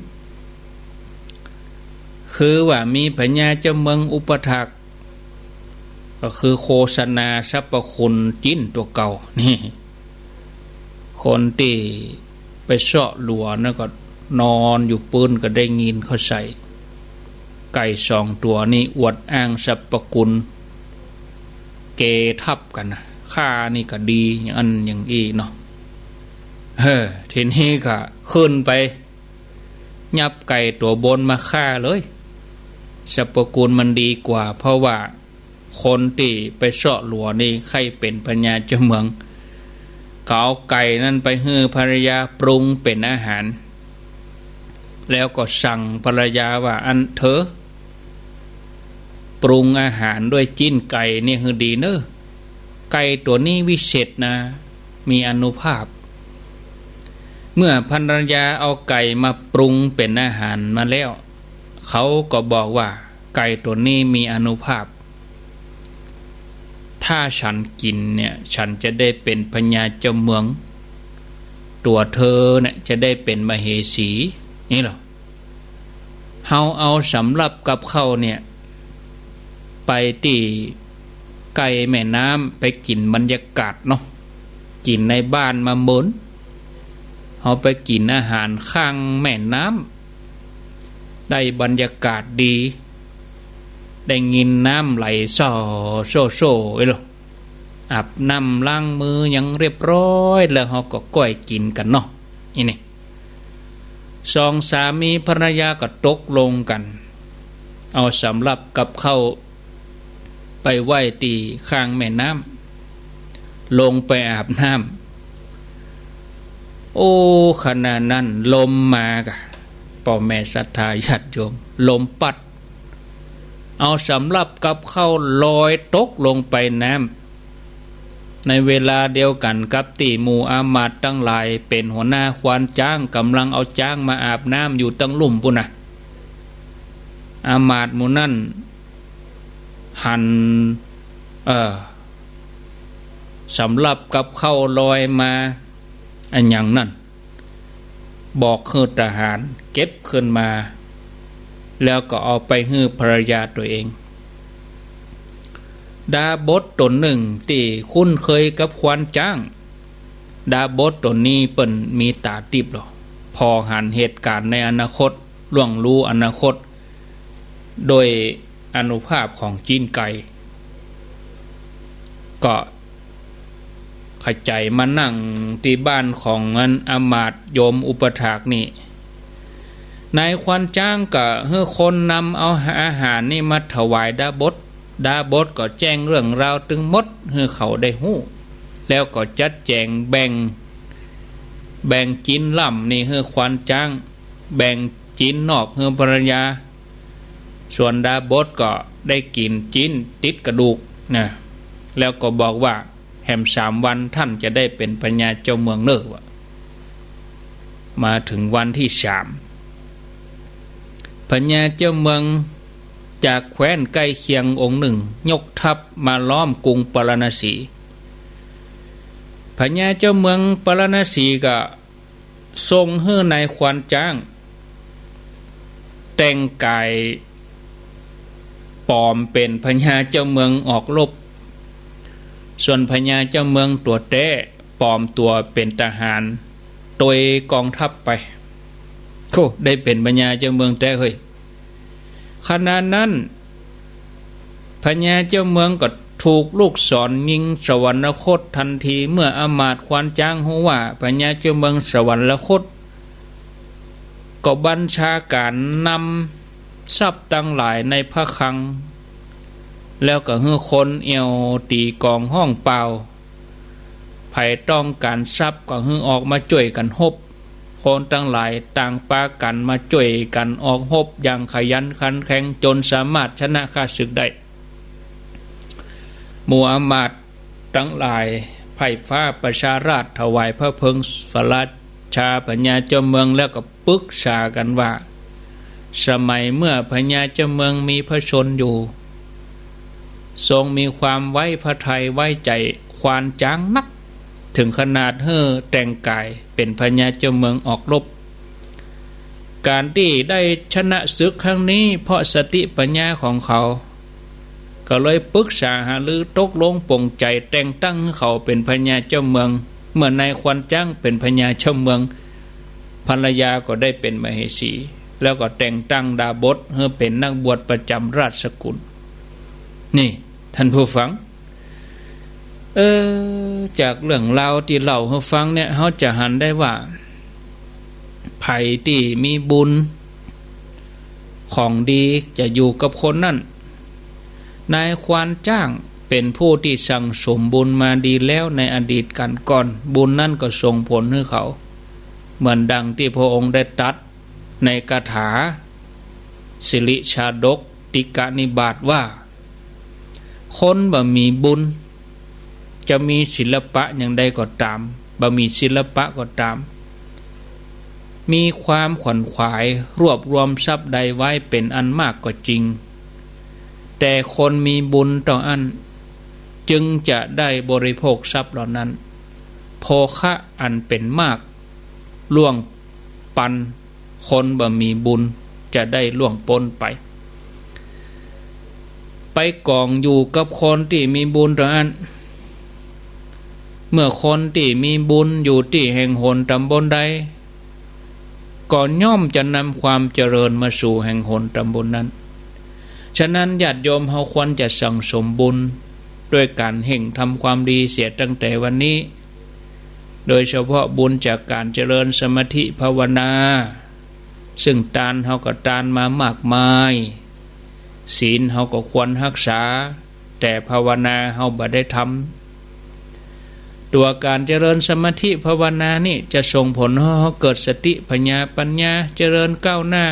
คือว่ามีพญาเจ้าเมืองอุปัฏฐาก ก็คือโฆษณาสรรพคุณจิ๊นตั๋วเก่านี่ คนตี้ไปเซาะหลัวนั่นก็นอนอยู่ปื๊นก็ได้ยินเข้าใส่ ไก่สองตั๋วนี่อวดอ้างสรรพคุณ เกทับกั๋นนะ ข้านี่ก็ดีอย่างอั้นอย่างอี้เนาะ เออ ทีนี้ก็ขึ้นไป ยับไก่ตั๋วบนมาฆ่าเลย สรรพคุณมันดีกว่า เพราะว่าคนตี้ไปเซาะหลัวนี่ใค่เป๋นพญาเจ้าเมือง เขาเอาไก่นั้นไปหื้อภรรยาปรุงเป๋นอาหาร แล้วก็สั่งภรรยาว่า อันเธอ ปรุงอาหารด้วยจิ๊นไก่นี่หื้อดีเน่อ ไก่ตั๋วนี้วิเศษนะ มีอานุภาพ เมื่อภรรยาเอาไก่มาปรุงเป๋นอาหารมาแล้ว เขาก็บอกว่า ไก่ตั๋วนี้มีอานุภาพ ถ้าฉันกิ๋นเนี่ย ฉันจะได้เป๋นพญาเจ้าเมือง ตั๋วเธอเนี่ยจะได้เป๋นมเหสี อี้ลอ เฮาเอาสำรับกับข้าวเนี่ย ไปตี้ใก้แม่น้ำ ไปกิ๋นบรรยากาศเนาะ กิ๋นในบ้านมาเมิน เฮาไปกิ๋นอาหารข้างแม่น้ำ ได้บรรยากาศดี ได้ยินน้ำไหลซ่อโซ่โซ่ อี้ลอ อาบน้ำล้างมือหยังเรียบร้อยแล้ว เฮาก็ก้อยกิ๋นกั๋นเนาะ อี้นี่ สองสามีภรรยาก็ตกลงกั๋น เอาสำรับกับข้าวไปไว้ตี้ข้างแม่น้ำ ลงไปอาบน้ำ โอ้ ขณะนั้นลมมากะ ป้อแม่ศรัทธาญาติโยม ลมปั๊ด เอาสำรับกับข้าวลอยตกลงไปน้ำ ในเวลาเดียวกั๋นกับตี้หมู่อามาตย์ตังหลายเป๋นหัวหน้าควานจ๊าง ก่ำลังเอาจ๊างมาอาบน้ำอยู่ตังลุ่มปู้นนะ อามาตย์หมู่นั้นหัน เอ่อ สำรับกับข้าวลอยมา อันหยังนั้น บอกหื้อทหารเก็บขึ้นมา แล้วก็เอาไปหื้อภรรยาตั๋วเอง ดาบทต๋นนึ่งตี้คุ้นเคยกับควานจ๊าง ดาบทต๋นนี้เปิ้นมีต๋าติ๊บลอ ผ่อหันเหตุก๋ารณ์ในอนาคต ล่วงฮู้อนาคต โดยอานุภาพของจิ๊นไก่ ก็ขะใจ๋มานั่งตี้บ้านของอันอามาตย์โยมอุปัฏฐากนี่ นายควานจ๊างก็หื้อคนนำเอาอาหารนี่มาถวายดาบท ดาบทก็แจ้งเรื่องราวตึงหมดหื้อเขาได้ฮู้ แล้วก็จัดแจ๋งแบ่ง แบ่งจิ๊นล่ำนี่หื้อควานจ๊าง แบ่งจิ๊นนอกหื้อภรรยา ส่วนดาบทก็ได้กิ๋นจิ๊นติดกระดูกนะ แล้วก็บอกว่า แหมสามวันท่านจะได้เป๋นพญาเจ้าเมืองเน่อ ว่า มาเถิงวันตี้สาม พญาเจ้าเมืองจากแคว้นใก้เคียงองค์นึ่ง ยกทัพมาล้อมกรุงปาราณสี พญาเจ้าเมืองปาราณสีก็ส่งหื้อนายควานจ๊าง แต่งก๋ายปลอมเป๋นพญาเจ้าเมืองออกรบ ส่วนพญาเจ้าเมืองตั๋วแต๊ปลอมตั๋วเป๋นทหาร ตวยก๋องทัพไป โธ่ ได้เป๋นพญาเจ้าเมืองแต๊เฮ้ย ขณะนั้น พญาเจ้าเมืองก็ถูกลูกศรยิงสวรรคตทันที เมื่ออามาตย์ควานจ๊างฮู้ว่าพญาเจ้าเมืองสวรรคต ก็บัญชาก๋านนำทรัพย์ตังหลายในพระคลัง แล้วก็หื้อคนแอ่วตี๋ก๋องฮ้องป่าว ใผต้องก๋านทรัพย์ก็หื้อออกมาจ้วยกั๋นฮบ คนตังหลายต่างปากั๋นมาจ้วยกั๋นออกฮบอย่างขยันขันแข็ง จ๋นสามารถชนะข้าศึกได้ หมู่อำมาตย์ตังหลายใฝ่ฟ้าประชาราษฎร์ ถวายพระเพลิงพระราชาพญาเจ้าเมือง แล้วก็ปึกษากั๋นว่า สมัยเมื่อพญาเจ้าเมืองมีพระชนม์อยู่ ทรงมีความไว้พระทัยไว้ใจ๋ควานจ๊างนัก เถิงขนาดหื้อแต่งก๋ายเป๋นพญาเจ้าเมืองออกรบ ก๋านตี้ได้ชนะศึกครั้งนี้เพราะสติปัญญาของเขา ก็เลยปึกษาหารือตกลงปลงใจ๋แต่งตั้งหื้อเขาเป๋นพญาเจ้าเมือง เมื่อนายควานจ๊างเป๋นพญาเจ้าเมือง ภรรยาก็ได้เป๋นมเหสี แล้วก็แต่งตั้งดาบสหื้อเป๋นนักบวชประจ๋ำราชสกุล นี่ ท่านผู้ฟัง เออ จากเรื่องราวตี้เล่าหื้อฟังเนี่ย เฮาจะหันได้ว่า ใผตี้มีบุญ ของดีจะอยู่กับคนนั้น นายควานจ๊างเป๋นผู้ตี้สั่งสมบุญมาดีแล้วในอดีตก๋านก่อน บุญนั้นก็ส่งผลหื้อเขา เหมือนดังตี้พระองค์ได้ตรัสในคาถาสิริชาดกติกนิบาตว่า คนบ่มีบุญ จะมีศิลปะอย่างใดก็ต๋าม บ่มีศิลปะก็ต๋าม มีความขวนขวายรวบรวมทรัพย์ใดไว้เป๋นอันมากก็จริง แต่คนมีบุญเต้าอั้น จึงจะได้บริโภคทรัพย์เหล่านั้น โภคะอันเป๋นมากล่วงปัน คนบ่มีบุญจะได้ล่วงป๊นไป ไปก๋องอยู่กับคนตี้มีบุญเต้าอั้น เมื่อคนตี้มีบุญอยู่ตี้แห่งหนต๋ำบลใด ก็ย่อมจะนำความเจริญมาสู่แห่งหนต๋ำบลนั้น ฉะนั้นญาติโยมเฮาควรจะสั่งสมบุญด้วยก๋านเฮ่งทำความดีเสียตั้งแต่วันนี้ โดยเฉพาะบุญจากก๋านเจริญสมาธิภาวนา ซึ่งตานเฮาก็ตานมามากมาย ศีลเฮาก็ควรฮักษา แต่ภาวนาเฮาบ่ได้ทำ ตั๋วก๋านเจริญสมาธิภาวนานี่จะส่งผลหื้อเฮาเกิดสติผญาปัญญาเจริญก้าวหน้า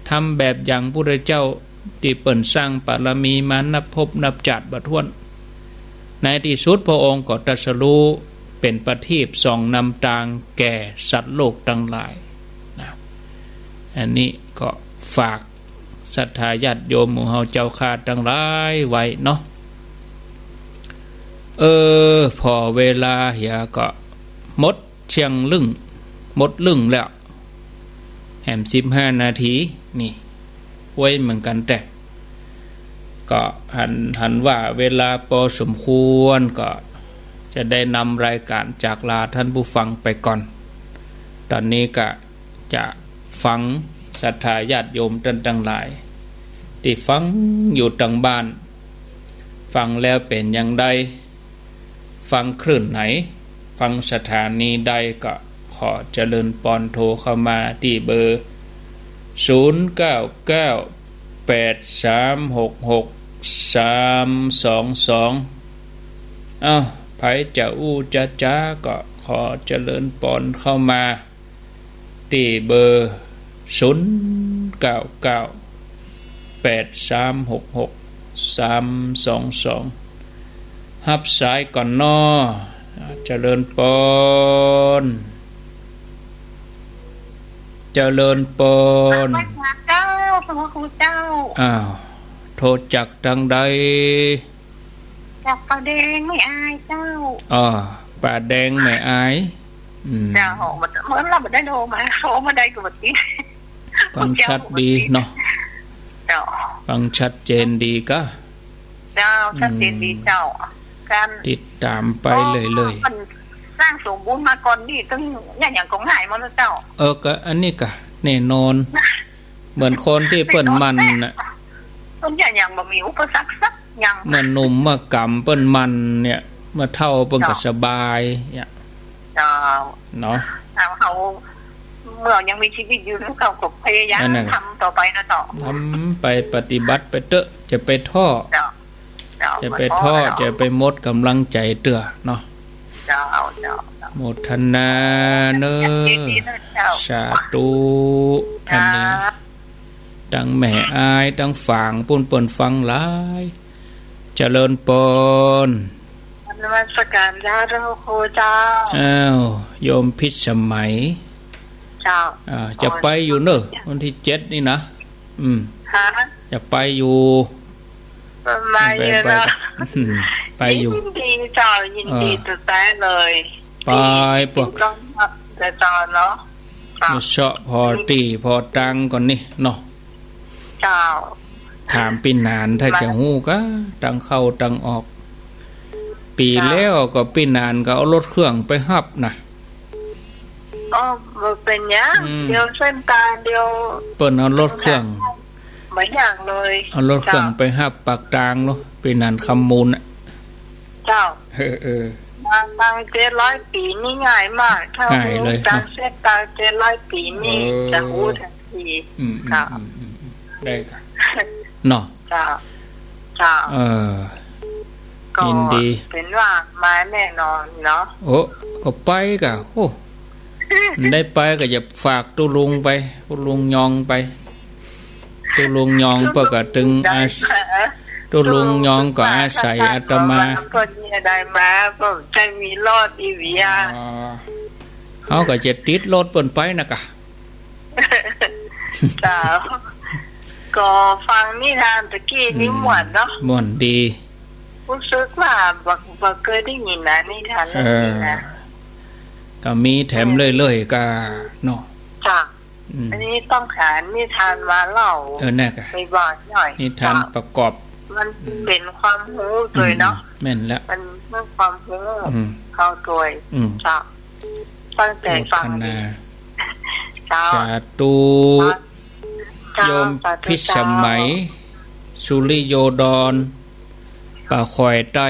ทำแบบอย่างพุทธเจ้า ตี้เปิ้นสร้างบารมีมานับภพนับจาติบ่ถ้วน ในตี้สุดพระองค์ก็ตรัสรู้เป๋นประทีปส่องนำตางแก่สัตว์โลกตังหลายนะ อันนี้ก็ฝากศรัทธาญาติโยมหมู่เฮาเจ้าข้าตังหลายไว้เนาะ เออ ผ่อเวลาเหียก็หมดเที่ยงลึ่ง หมดลึ่งแล้ว แหมสิบห้านาที นี่ ไวเหมือนกั๋นแต๊ ก็หัน หันว่าเวลาปอสมควร ก็จะได้นำรายก๋านจากลาท่านผู้ฟังไปก่อน ต๋อนนี้ก็จะฟังศรัทธาญาติโยมต้านตังหลาย ตี้ฟังอยู่ตังบ้าน ฟังแล้วเป๋นอย่างใด ฟังคลื่นไหน ฟังสถานีใดก็ขอเจริญปอนโทรเข้ามาตี้เบอร์ ศูนย์เก้าเก้า แปดสามหกหก สามสองสอง อ้าว ใผจะอู้จะจ๋าก็ขอเจริญปอนเข้ามา ตี้เบอร์ ศูนย์เก้าเก้า แปดสามหกหก สามสองสอง ฮับสายก่อนน้อ เจริญปอน เจริญปอน เจ้า พระคุณเจ้า อ้าว โทรจากตังใด จากป่าแดงแม่อายเจ้า อ๋อ ป่าแดงแม่อาย อืม เจ้า เมื่อเราบ่ได้โทรมา โทรมาได้ก็บ่ติด ฟังชัดดีเนาะ เจ้า ฟังชัดเจนดีกะ เจ้า ชัดเจนดีเจ้า อืม การติดต๋ามไปเรื่อยๆ เปิ้นสร้างสมบุญมาก่อนนี่ ตึงอย่าง อย่างก็ง่ายหมดแล้วเจ้า เออ ก็อันนี้กะแน่นอน เหมือนคนตี้เปิ้นหมั่นน่ะ เปิ้นจะยังบ่มีอุปสรรคสักอย่าง เมื่อหนุ่มเมื่อกำเปิ้นหมั่นเนี่ย เมื่อเฒ่าเปิ้นก็ เจ้า สบายเนี่ย เจ้า เนาะ เอา เฮา เมื่อยังมีชีวิตอยู่ เฮาก็พยายาม อันนั้น ทำต่อไปนะเจ้า ทำไปปฏิบัติไปเต๊อะ จะไปท้อ เจ้า เจ้า จะไปท้อ บ่ท้อ จะไปหมดก๋ำลังใจ๋เตื้อเนาะ เจ้า เจ้า เจ้า โมทนาเน่อ ยินดีเน่อเจ้า สาธุ อันนี้ เจ้า ตังแม่อาย ตังฝางปู๊นเปิ้นฟังหลาย เจริญปอน นมัสการเจ้า พระครูเจ้า อ้าว โยมพิสมัย เจ้า อ่า จะไปอยู่เน่อ วันตี้เจ็ดนี่นะ อืม ฮะ จะไปอยู่ ไป ไป ไป ไป อืม ไปอยู่ ยินดีเจ้า ยินดี เออ ตุ๊ดแต๊เลย ไป พวก เจ้าเนาะ เจ้า มาเซาะผ่อตี้ผ่อตางก่อนนี่เนาะ เจ้า ถามปี้หนาน ถ้าจะฮู้กา ตางเข้าตางออก ปี๋ เจ้า แล้วก็ปี้หนานก็เอารถเครื่องไปฮับนะ อ๋อ บ่เป๋นหยัง อืม เดี๋ยวเส้นตางเดี๋ยว เปิ้นเอารถเครื่อง บ่ยากเลย เอารถเครื่อง เจ้า ไปฮับปากตางเนาะ ปี้หนานคำมูลน่ะ เจ้า เออ เออ มาตางเจ็ดร้อยปี๋นี่ง่ายมาก ถ้า ง่ายเลย ฮู้จัก เนาะ เส้นตางเจ็ดร้อยปี๋นี่ เออ จะฮู้ทันที อืม อืม เจ้า อืม อืม อืม ได้กา เนาะ เจ้า เจ้า เออ ก็ ยินดี เป๋นว่ามาแน่นอนเนาะ โอ้ ก็ไปกา โอ้ ได้ไปก็จะฝากตุ๊ลุงไป ตุ๊ลุงยองไป ตุ๊ลุงยองเปิ้นก็ตึงอาศ- ตุ๊ลุงยองก็อาศัยอาตมา เปิ้นนี่ได้มา เปิ้นจะมีรอดอีหวีอะ อ๋อ เฮาก็จะติดรถเปิ้นไปนะกา เจ้า ก็ฟังนิทานตะกี้นี่ อืม ม่วนเนาะ ม่วนดี ฮู้สึกว่าบ่ บ่เกยได้ยินนะ นิทานเรื่องนี้นะ เออ ก็มีแถมเรื่อยๆ กาเนาะ เจ้า อืม อันนี้ต้องหานิทานมาเล่า เออ แน่กะ บ่อยๆ หน่อย นิทาน เจ้า ประกอบ มัน อืม เป๋นความฮู้ตวยเนาะ อืม แม่นแล้ว มันเป๋นความฮู้ อืม เข้าตวย อืม เจ้า ตั้งใจ๋ฟังดี โมทนา เจ้า สาธุ เจ้า โยม สาธุ พิสมัย เจ้า สุริโยดร ป่าข่อยใต้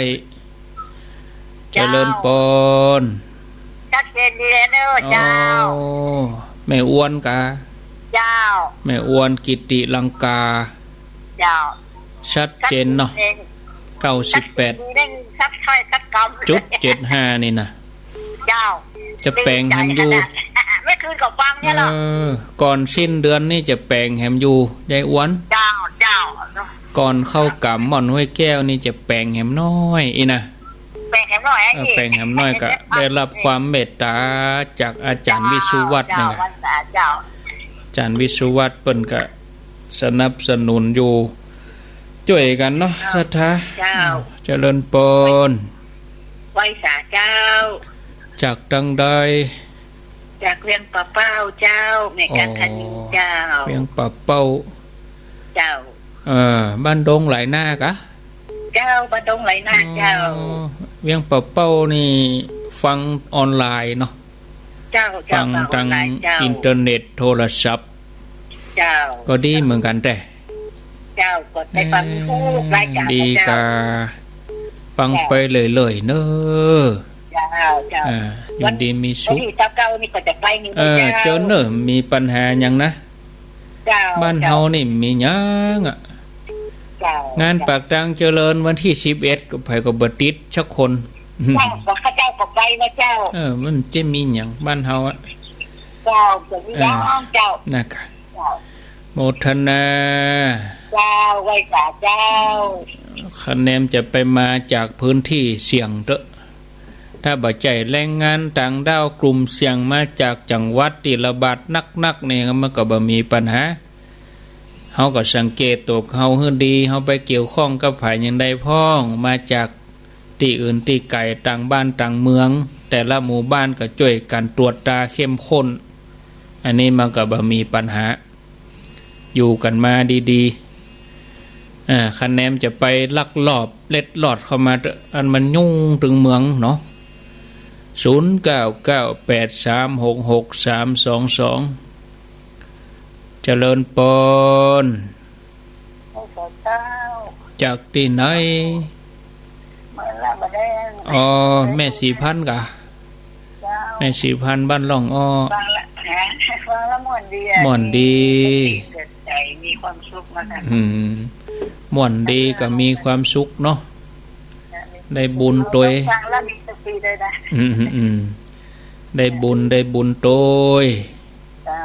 เจ้า เจริญปอน ชัดเจนดีแล้วเน่อเจ้า โอ้ แม่อ้วนกา เจ้า แม่อ้วนกิตติลังกา เจ้า ชัดเจนเนาะ ชัดเจน เก้าสิบแปด ชัดเจนดี ชัดถ้อยชัดกำ จุดเจ็ดห้า นี่นะ เจ้า จะแป๋งแหมอยู่ เมื่อคืนก็ฟังเนี่ยเนาะ เออ ก่อนสิ้นเดือนนี่จะแป๋งแหมอยู่ ยายอ้วน เจ้า เจ้า ก่อนเข้ากราบม่อนห้วยแก้วนี่จะแป๋งแหมน้อยอี้นะ แป๋งแหมน้อย เออ อี้ แป๋งแหมน้อยกะ ได้รับความเมตต๋าจากอาจ๋ารย์วิสุวัฒน์เนี่ย เจ้า เจ้า อาจ๋ารย์วิสุวัฒน์เปิ้นกะสนับสนุนอยู่ จ้วยกั๋นเนาะ เจ้า ศรัทธา เจ้า เจริญปอน ไหว้สาเจ้า จากตางใด จากเวียงป่าเป้าเจ้า แม่กัณฑ์ธนีเจ้า อ๋อ เวียงป่าเป้า เจ้า เออ บ้านดงไหลนากะ เจ้า บ้านดงไหลนาเจ้า อ๋อ เวียงป่าเป้านี่ฟังออนไลน์เนาะ เจ้า เจ้า ฟังตาง ฟังออนไลน์เจ้า อินเทอร์เน็ต โทรศัพท์ เจ้า ก็ดีเหมือนกั๋นแต๊ เจ้า ก็ได้ฟังทุกรายก๋าน เออ ดีกา เจ้า ฟังไปเรื่อยๆ เน่อ เจ้า เจ้า อ่า อยู่ดีมีสุข วันตี้เก้านี่ก็จะไปนี่ เออ เจ้า เจ้าเน่อ มีปัญหาหยังนะ เจ้า บ้านเฮานี่มีหยังอะ เจ้า งานปากตางเจริญวันตี้สิบเอ็ด ก็ไผก็บ่ติดสักคน เจ้า ก็เขาเจ้าก็ไปนะเจ้า เออ มันจะมีหยังบ้านเฮาอะ เจ้า จะมีหยัง เออ เจ้า นะกะ เจ้า โมทนา เจ้า ไหว้สาเจ้า คะแนนจะไปมาจากพื้นที่เสี่ยงเต๊อะ ถ้าบ่ใจ้แรงงานต่างด้าวกลุ่มเสี่ยงมาจากจังหวัดตี้ระบาดนักๆ นี่ มันก็บ่มีปัญหา เฮาก็สังเกตตั๋วเฮาหื้อดี เฮาไปเกี่ยวข้องกับใผอย่างใดพ่อง มาจากตี้อื่นตี้ไก๋ ต่างบ้านต่างเมือง แต่ละหมู่บ้านก็จ้วยกั๋นตรวจตราเข้มข้น อันนี้มันก็บ่มีปัญหา อยู่กั๋นมาดีๆ อ่า คะแนนจะไปลักลอบเล็ดลอดเข้ามา อันมันยุ่งตึงเมืองเนาะ ศูนย์เก้าเก้าแปดสามหกหกสามสองสอง เจริญปอน เจ้า จากตี้ไหน เมืองละบ่ได้ อ๋อ แม่ศรีพันธุ์กะ เจ้า แม่ศรีพันธุ์บ้านร่องอ้อ ฟังละ ฮะ ฟังละม่วนดีอะ ม่วนดี เกิดใจ๋มีความสุขมาค่ะ อืม ม่วนดีก็มีความสุขเนาะ ได้บุญตวย ฟังละมีส ปีได้นะ อืม อืม อืม ได้บุญ ได้บุญโตย เจ้า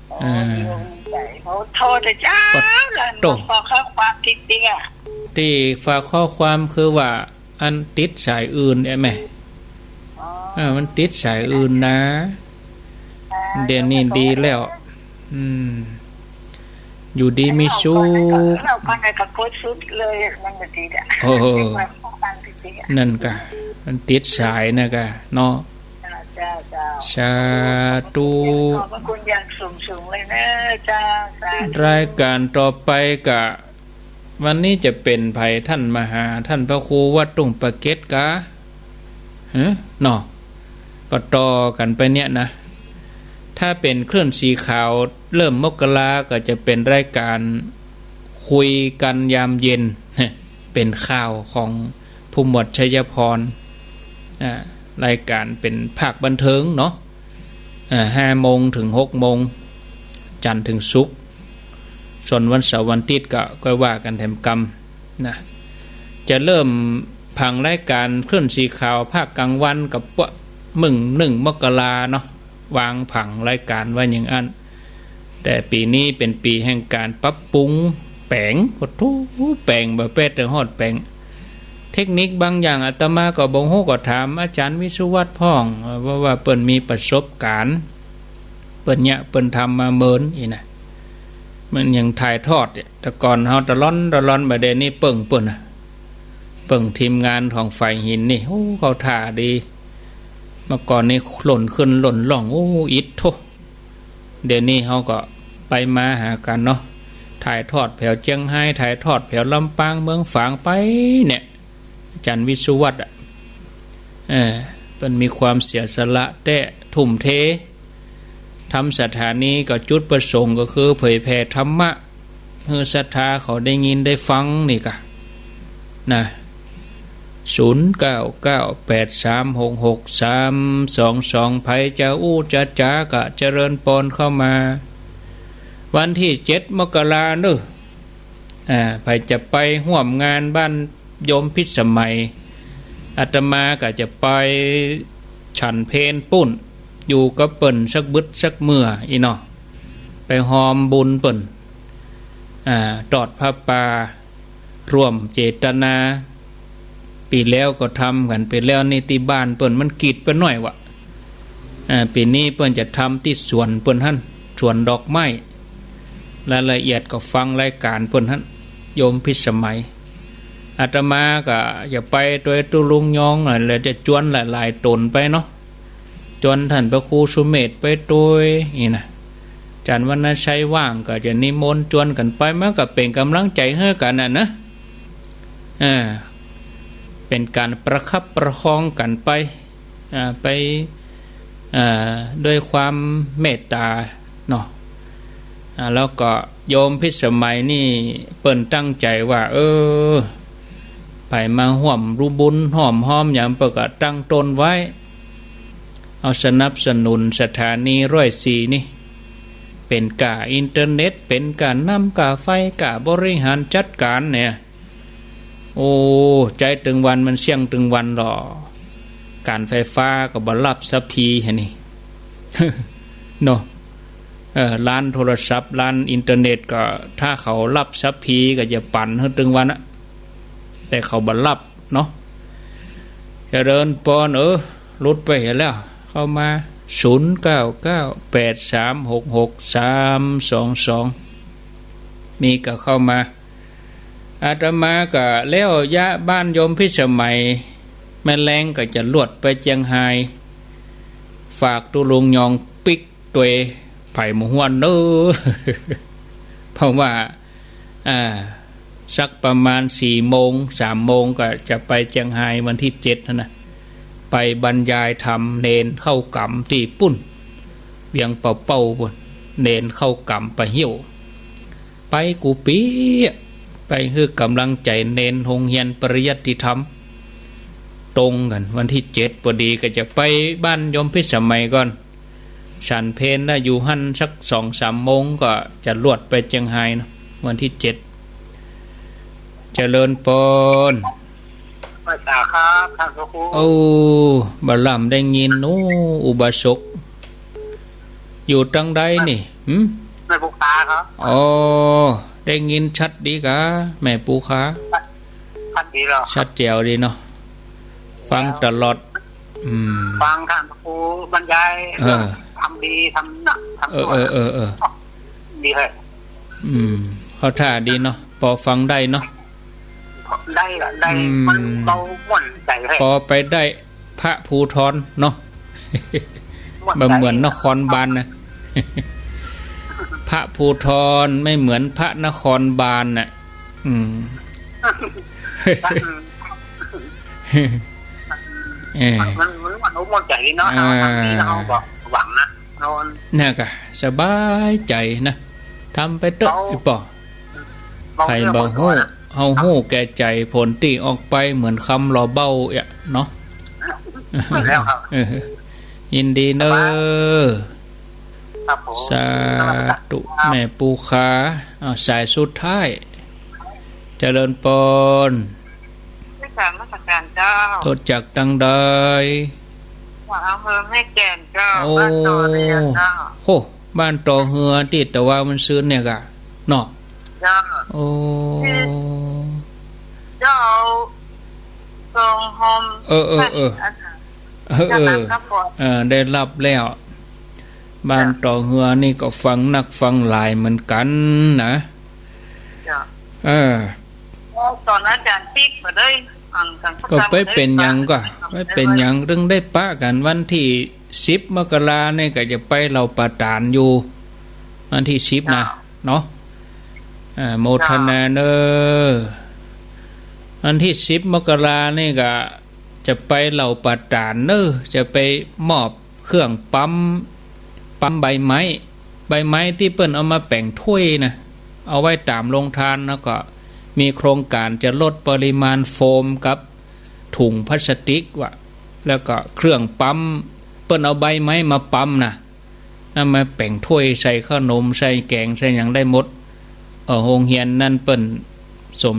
โอ้ อ่า ดีอกดีใจ๋ โอ้ โทษเถอะเจ้า ปะ แล้ว โต้ มาฝากข้อความติ๊กๆ อะ ตี้ฝากข้อความคือว่า อันติดสายอื่นใจ้ไหม อ๋อ อ่า มันติดสายอื่นนะ เดี๋ยวนี้ดีแล้ว อืม อยู่ดีมีสุข เราก็ในกระโปรงสุดเลย มันบ่ดีอะ โอ้โห นั่นกะ มันติดสายนะกะเนาะ เจ้า เจ้า เจ้า สาธุ ขอบพระคุณอย่างสูงๆ เลยนะเจ้า สาธุ รายการต่อไปกะ วันนี้จะเป๋นใผ ท่านมหา ท่านพระครูวัดตุ้งปะเก็ดกา ฮะ เนาะ ก็ต่อกั๋นไปเนี่ยนะ ถ้าเป๋นคลื่นสีขาว เริ่มมกราก็จะเป๋นรายการคุยกันยามเย็น เป๋นข่าวของผู้หมวดชัยพร อ่า รายการเป๋นภาคบันเทิงเนาะ อ่า ห้าโมงเถิงหกโมง จันทร์เถิงศุกร์ ส่วนวันเสาร์วันอาทิตย์ก็ค่อยว่ากั๋นแถมกำนะ จะเริ่มผังรายการคลื่นสีขาวภาคกลางวันกับปะ มึงหนึ่งมกราเนาะ วางผังรายการไว้อย่างอั้น แต่ปี๋นี้เป๋นปี๋แห่งก๋านปรับปรุงแป๋ง โอ้โธ่ แป๋งบ่แป๊ดแต่ฮอดแป๋ง เทคนิคบางอย่างอาตมาก็บ่ฮู้ ก็ถามอาจ๋ารย์วิศวัตพ่อง เพราะว่าเปิ้นมีประสบก๋ารณ์ เปิ้นเยียะเปิ้นทำมาเมินอี้นะ มันยังถ่ายทอดเนี่ย แต่ก่อนเฮาตะล่อนตะล่อน บ่าเดี่ยวนี้เปิ้งเปิ้นนะ เปิ้งทีมงานของฝ่ายหินนี่ โอ้ เข้าท่าดี เมื่อก่อนนี่หล่นขึ้นหล่นล่อง โอ้ อิดโธ่ เดี๋ยวนี้เฮาก็ไปมาหากั๋นเนาะ ถ่ายทอดแผวเจียงฮาย ถ่ายทอดแผวลำปาง เมืองฝางไปเนี่ย อาจ๋ารย์วิศวัตอะ เออ เปิ้นมีความเสียสละแต๊ ทุ่มเท ทำสถานีก็จุดประสงค์ก็คือเผยแผ่ธรรมะ หื้อศรัทธาเขาได้ยินได้ฟังนี่กะ นะ ศูนย์เก้าเก้าแปดสามหกหกสามสองสอง ใผจะอู้จะจ๋าก็เจริญปอนเข้ามา วันตี้เจ็ดมกราเนาะ อ่า ใผจะไปฮ่วมงานบ้านโยมพิสมัย อาตมาก็จะไปฉันเพลปุ้น อยู่กับเปิ้นสักบึดสักเมื่ออี้เนาะ ไปฮอมบุญเปิ้น อ่า ตอดผ้าป่า ร่วมเจตนา ปี๋แล้วก็ทำกั๋นไปแล้วนี่ ตี้บ้านเปิ้นมันกีดไปหน้อยวะ อ่า ปี๋นี้เปิ้นจะทำตี้สวนเปิ้นหั้น สวนดอกไม้ รายละเอียดก็ฟังรายก๋านเปิ้นหั้น โยมพิสมัย อาตมาก็จะไปตวยตุ๊ลุงยองอะ แล้วจะจวนหลายๆ ต๋นไปเนาะ จวนต้านพระครูสุเมธไปตวยอี้นะ อาจ๋ารย์วรรณชัยว่างก็จะนิมนต์จวนกั๋นไป มันก็เป๋นก๋ำลังใจ๋หื้อกั๋นน่ะนะ อ่า เป๋นก๋านประคับประคองกั๋นไป อ่า ไป อ่า ด้วยความเมตต๋าเนาะ อ่า แล้วก็โยมพิสมัยนี่เปิ้นตั้งใจ๋ว่า เออ ใผมาฮ่วมฮู้บุญฮ่วมฮอมหยัง เปิ้นก็ตั้งต้นไว้ เอาสนับสนุนสถานีร้อยสี่นี่ เป๋นก้าอินเทอร์เน็ต เป๋นก้าน้ำก้าไฟ ก้าบริหารจัดก๋านเนี่ย โอ้ ใจ๊ตึงวันมันเสี้ยงตึงวันหล่อ ก๋านไฟฟ้าก็บ่ฮับสักทีหั้นนี่ เนาะ เออ ร้านโทรศัพท์ ร้านอินเทอร์เน็ตก็ ถ้าเขาฮับสักทีก็จะปั่นหื้อตึงวันอะ แต่เขาบ่ฮับเนาะ เจริญปอน เออ หลุดไปหั้นแล้ว เข้ามา ศูนย์เก้าเก้าแปดสามหกหกสามสองสอง มีก็เข้ามา อาตมาก็แล้วยะบ้านโยมพิสมัย แม่แลงก็จะลวดไปเจียงฮาย ฝากตุ๊ลุงยองปิ๊กตวย ใผบ่ฮ้วนเน้อ เพราะว่า อ่า สักประมาณสี่โมง สามโมงก็จะไปเจียงฮายวันตี้เจ็ดหั้นนะ ไปบรรยายธรรมเณรเข้ากรรมตี้ปุ้น เวียงป่าเป้าปุ้น เณรเข้ากรรมไปเฮี้ยว ไปกู้ปี๋ ไปหื้อก๋ำลังใจ๋เณรโฮงเฮียนปริยัติธรรม ตรงกั๋นวันตี้เจ็ด ปอดีก็จะไปบ้านโยมพิสมัยก่อน ฉันเพลแล้วอยู่หั้นสักสองสามโมงก็จะลวดไปเจียงฮายเนาะ วันตี้เจ็ด เจริญปอน ว่า จ้าครับ ต้านพระครู โอ้ บ่าล่ำได้ยิน โอ้ อุบาสก อยู่ตังใดนี่ หึ แม่ปูคาครับ อ๋อ ได้ยินชัดดีกา แม่ปูคา ชัดดีเหรอ ชัดแจ๋วดีเนาะ ฟังตลอด อืม ฟังต้านพระครูบรรยาย เออ ธรรมดี ธรรมนะ ธรรม เออ ชั่ว เออ เออ เออ ดีเลย อืม เข้าท่าดีเนาะ ปอฟังได้เนาะ ได้ละ ได้ อืม มันเบาม่วนใจ๋เลย ปอไปได้พระภูธรเนาะ ม่วนใจ๋ บ่เหมือนนครบาลนะ พระภูธรไม่เหมือนพระนครบาลน่ะ อืม เออ มัน มัน มันม่วนใจ๋ดีเนาะ อ่า เอาตามนี้เฮาก็หวังนะ นอน น่ะกะ สบายใจ๋นะ ทำไปเต๊อะ เบา อีปอ เบา ใผบ่ฮู้ เรื่องเบาตัวนะ เฮาฮู้แก่ใจ๋ ผลตี้ออกไปเหมือนกำหล่อเบ้าเอี้ยเนาะ แล้วครับ เออ ยินดีเน้อ ครับผม สาธุ แม่ปูคา เอาสายสุดท้าย เจริญปอน นมัสก๋านเจ้า โทรจากตังใด จากอำเภอแม่แจ่มเจ้า โอ้ บ้านต่อเฮือเจ้า โห บ้านต่อเฮือตี้ตะวาวันซืนเนี่ยกะ เนาะ เจ้า โอ้ เจ้าทรงโฮม เออ เออ เออ อาจารย์ เออ เออ เจ้าน้ำครับผม เออ ได้ฮับแล้ว บ้านต่อเฮือนี่ก็ฟังนักฟังหลายเหมือนกั๋นนะ เจ้า เออ ต๋อนอาจ๋ารย์ปิ๊กบ่ได้ อ่านกั๋นสัก ก็ไปเป๋นหยังก็ ไปเป๋นหยัง เถิงได้ปะกั๋น วันตี้สิบมกรานี่ก็จะไปเหล่าป่าต๋านอยู่ วันตี้สิบนะ เนาะ อ่า โมทนาเน้อ วันตี้สิบมกรานี่ก็จะไปเหล่าป่าต๋านเน้อ จะไปมอบเครื่องปั๊ม ปั๊มใบไม้ ใบไม้ตี้เปิ้นเอามาแป๋งถ้วยนะ เอาไว้ต๋ามโฮงตาน แล้วก็มีโครงก๋านจะลดปริมาณโฟมกับถุงพลาสติกว่ะ แล้วก็เครื่องปั๊ม เปิ้นเอาใบไม้มาปั๊มนะ นำมาแป๋งถ้วยใส่เข้าหนม ใส่แก๋ง ใส่หยังได้หมด เออ โฮงเฮียนนั้นเปิ้นสม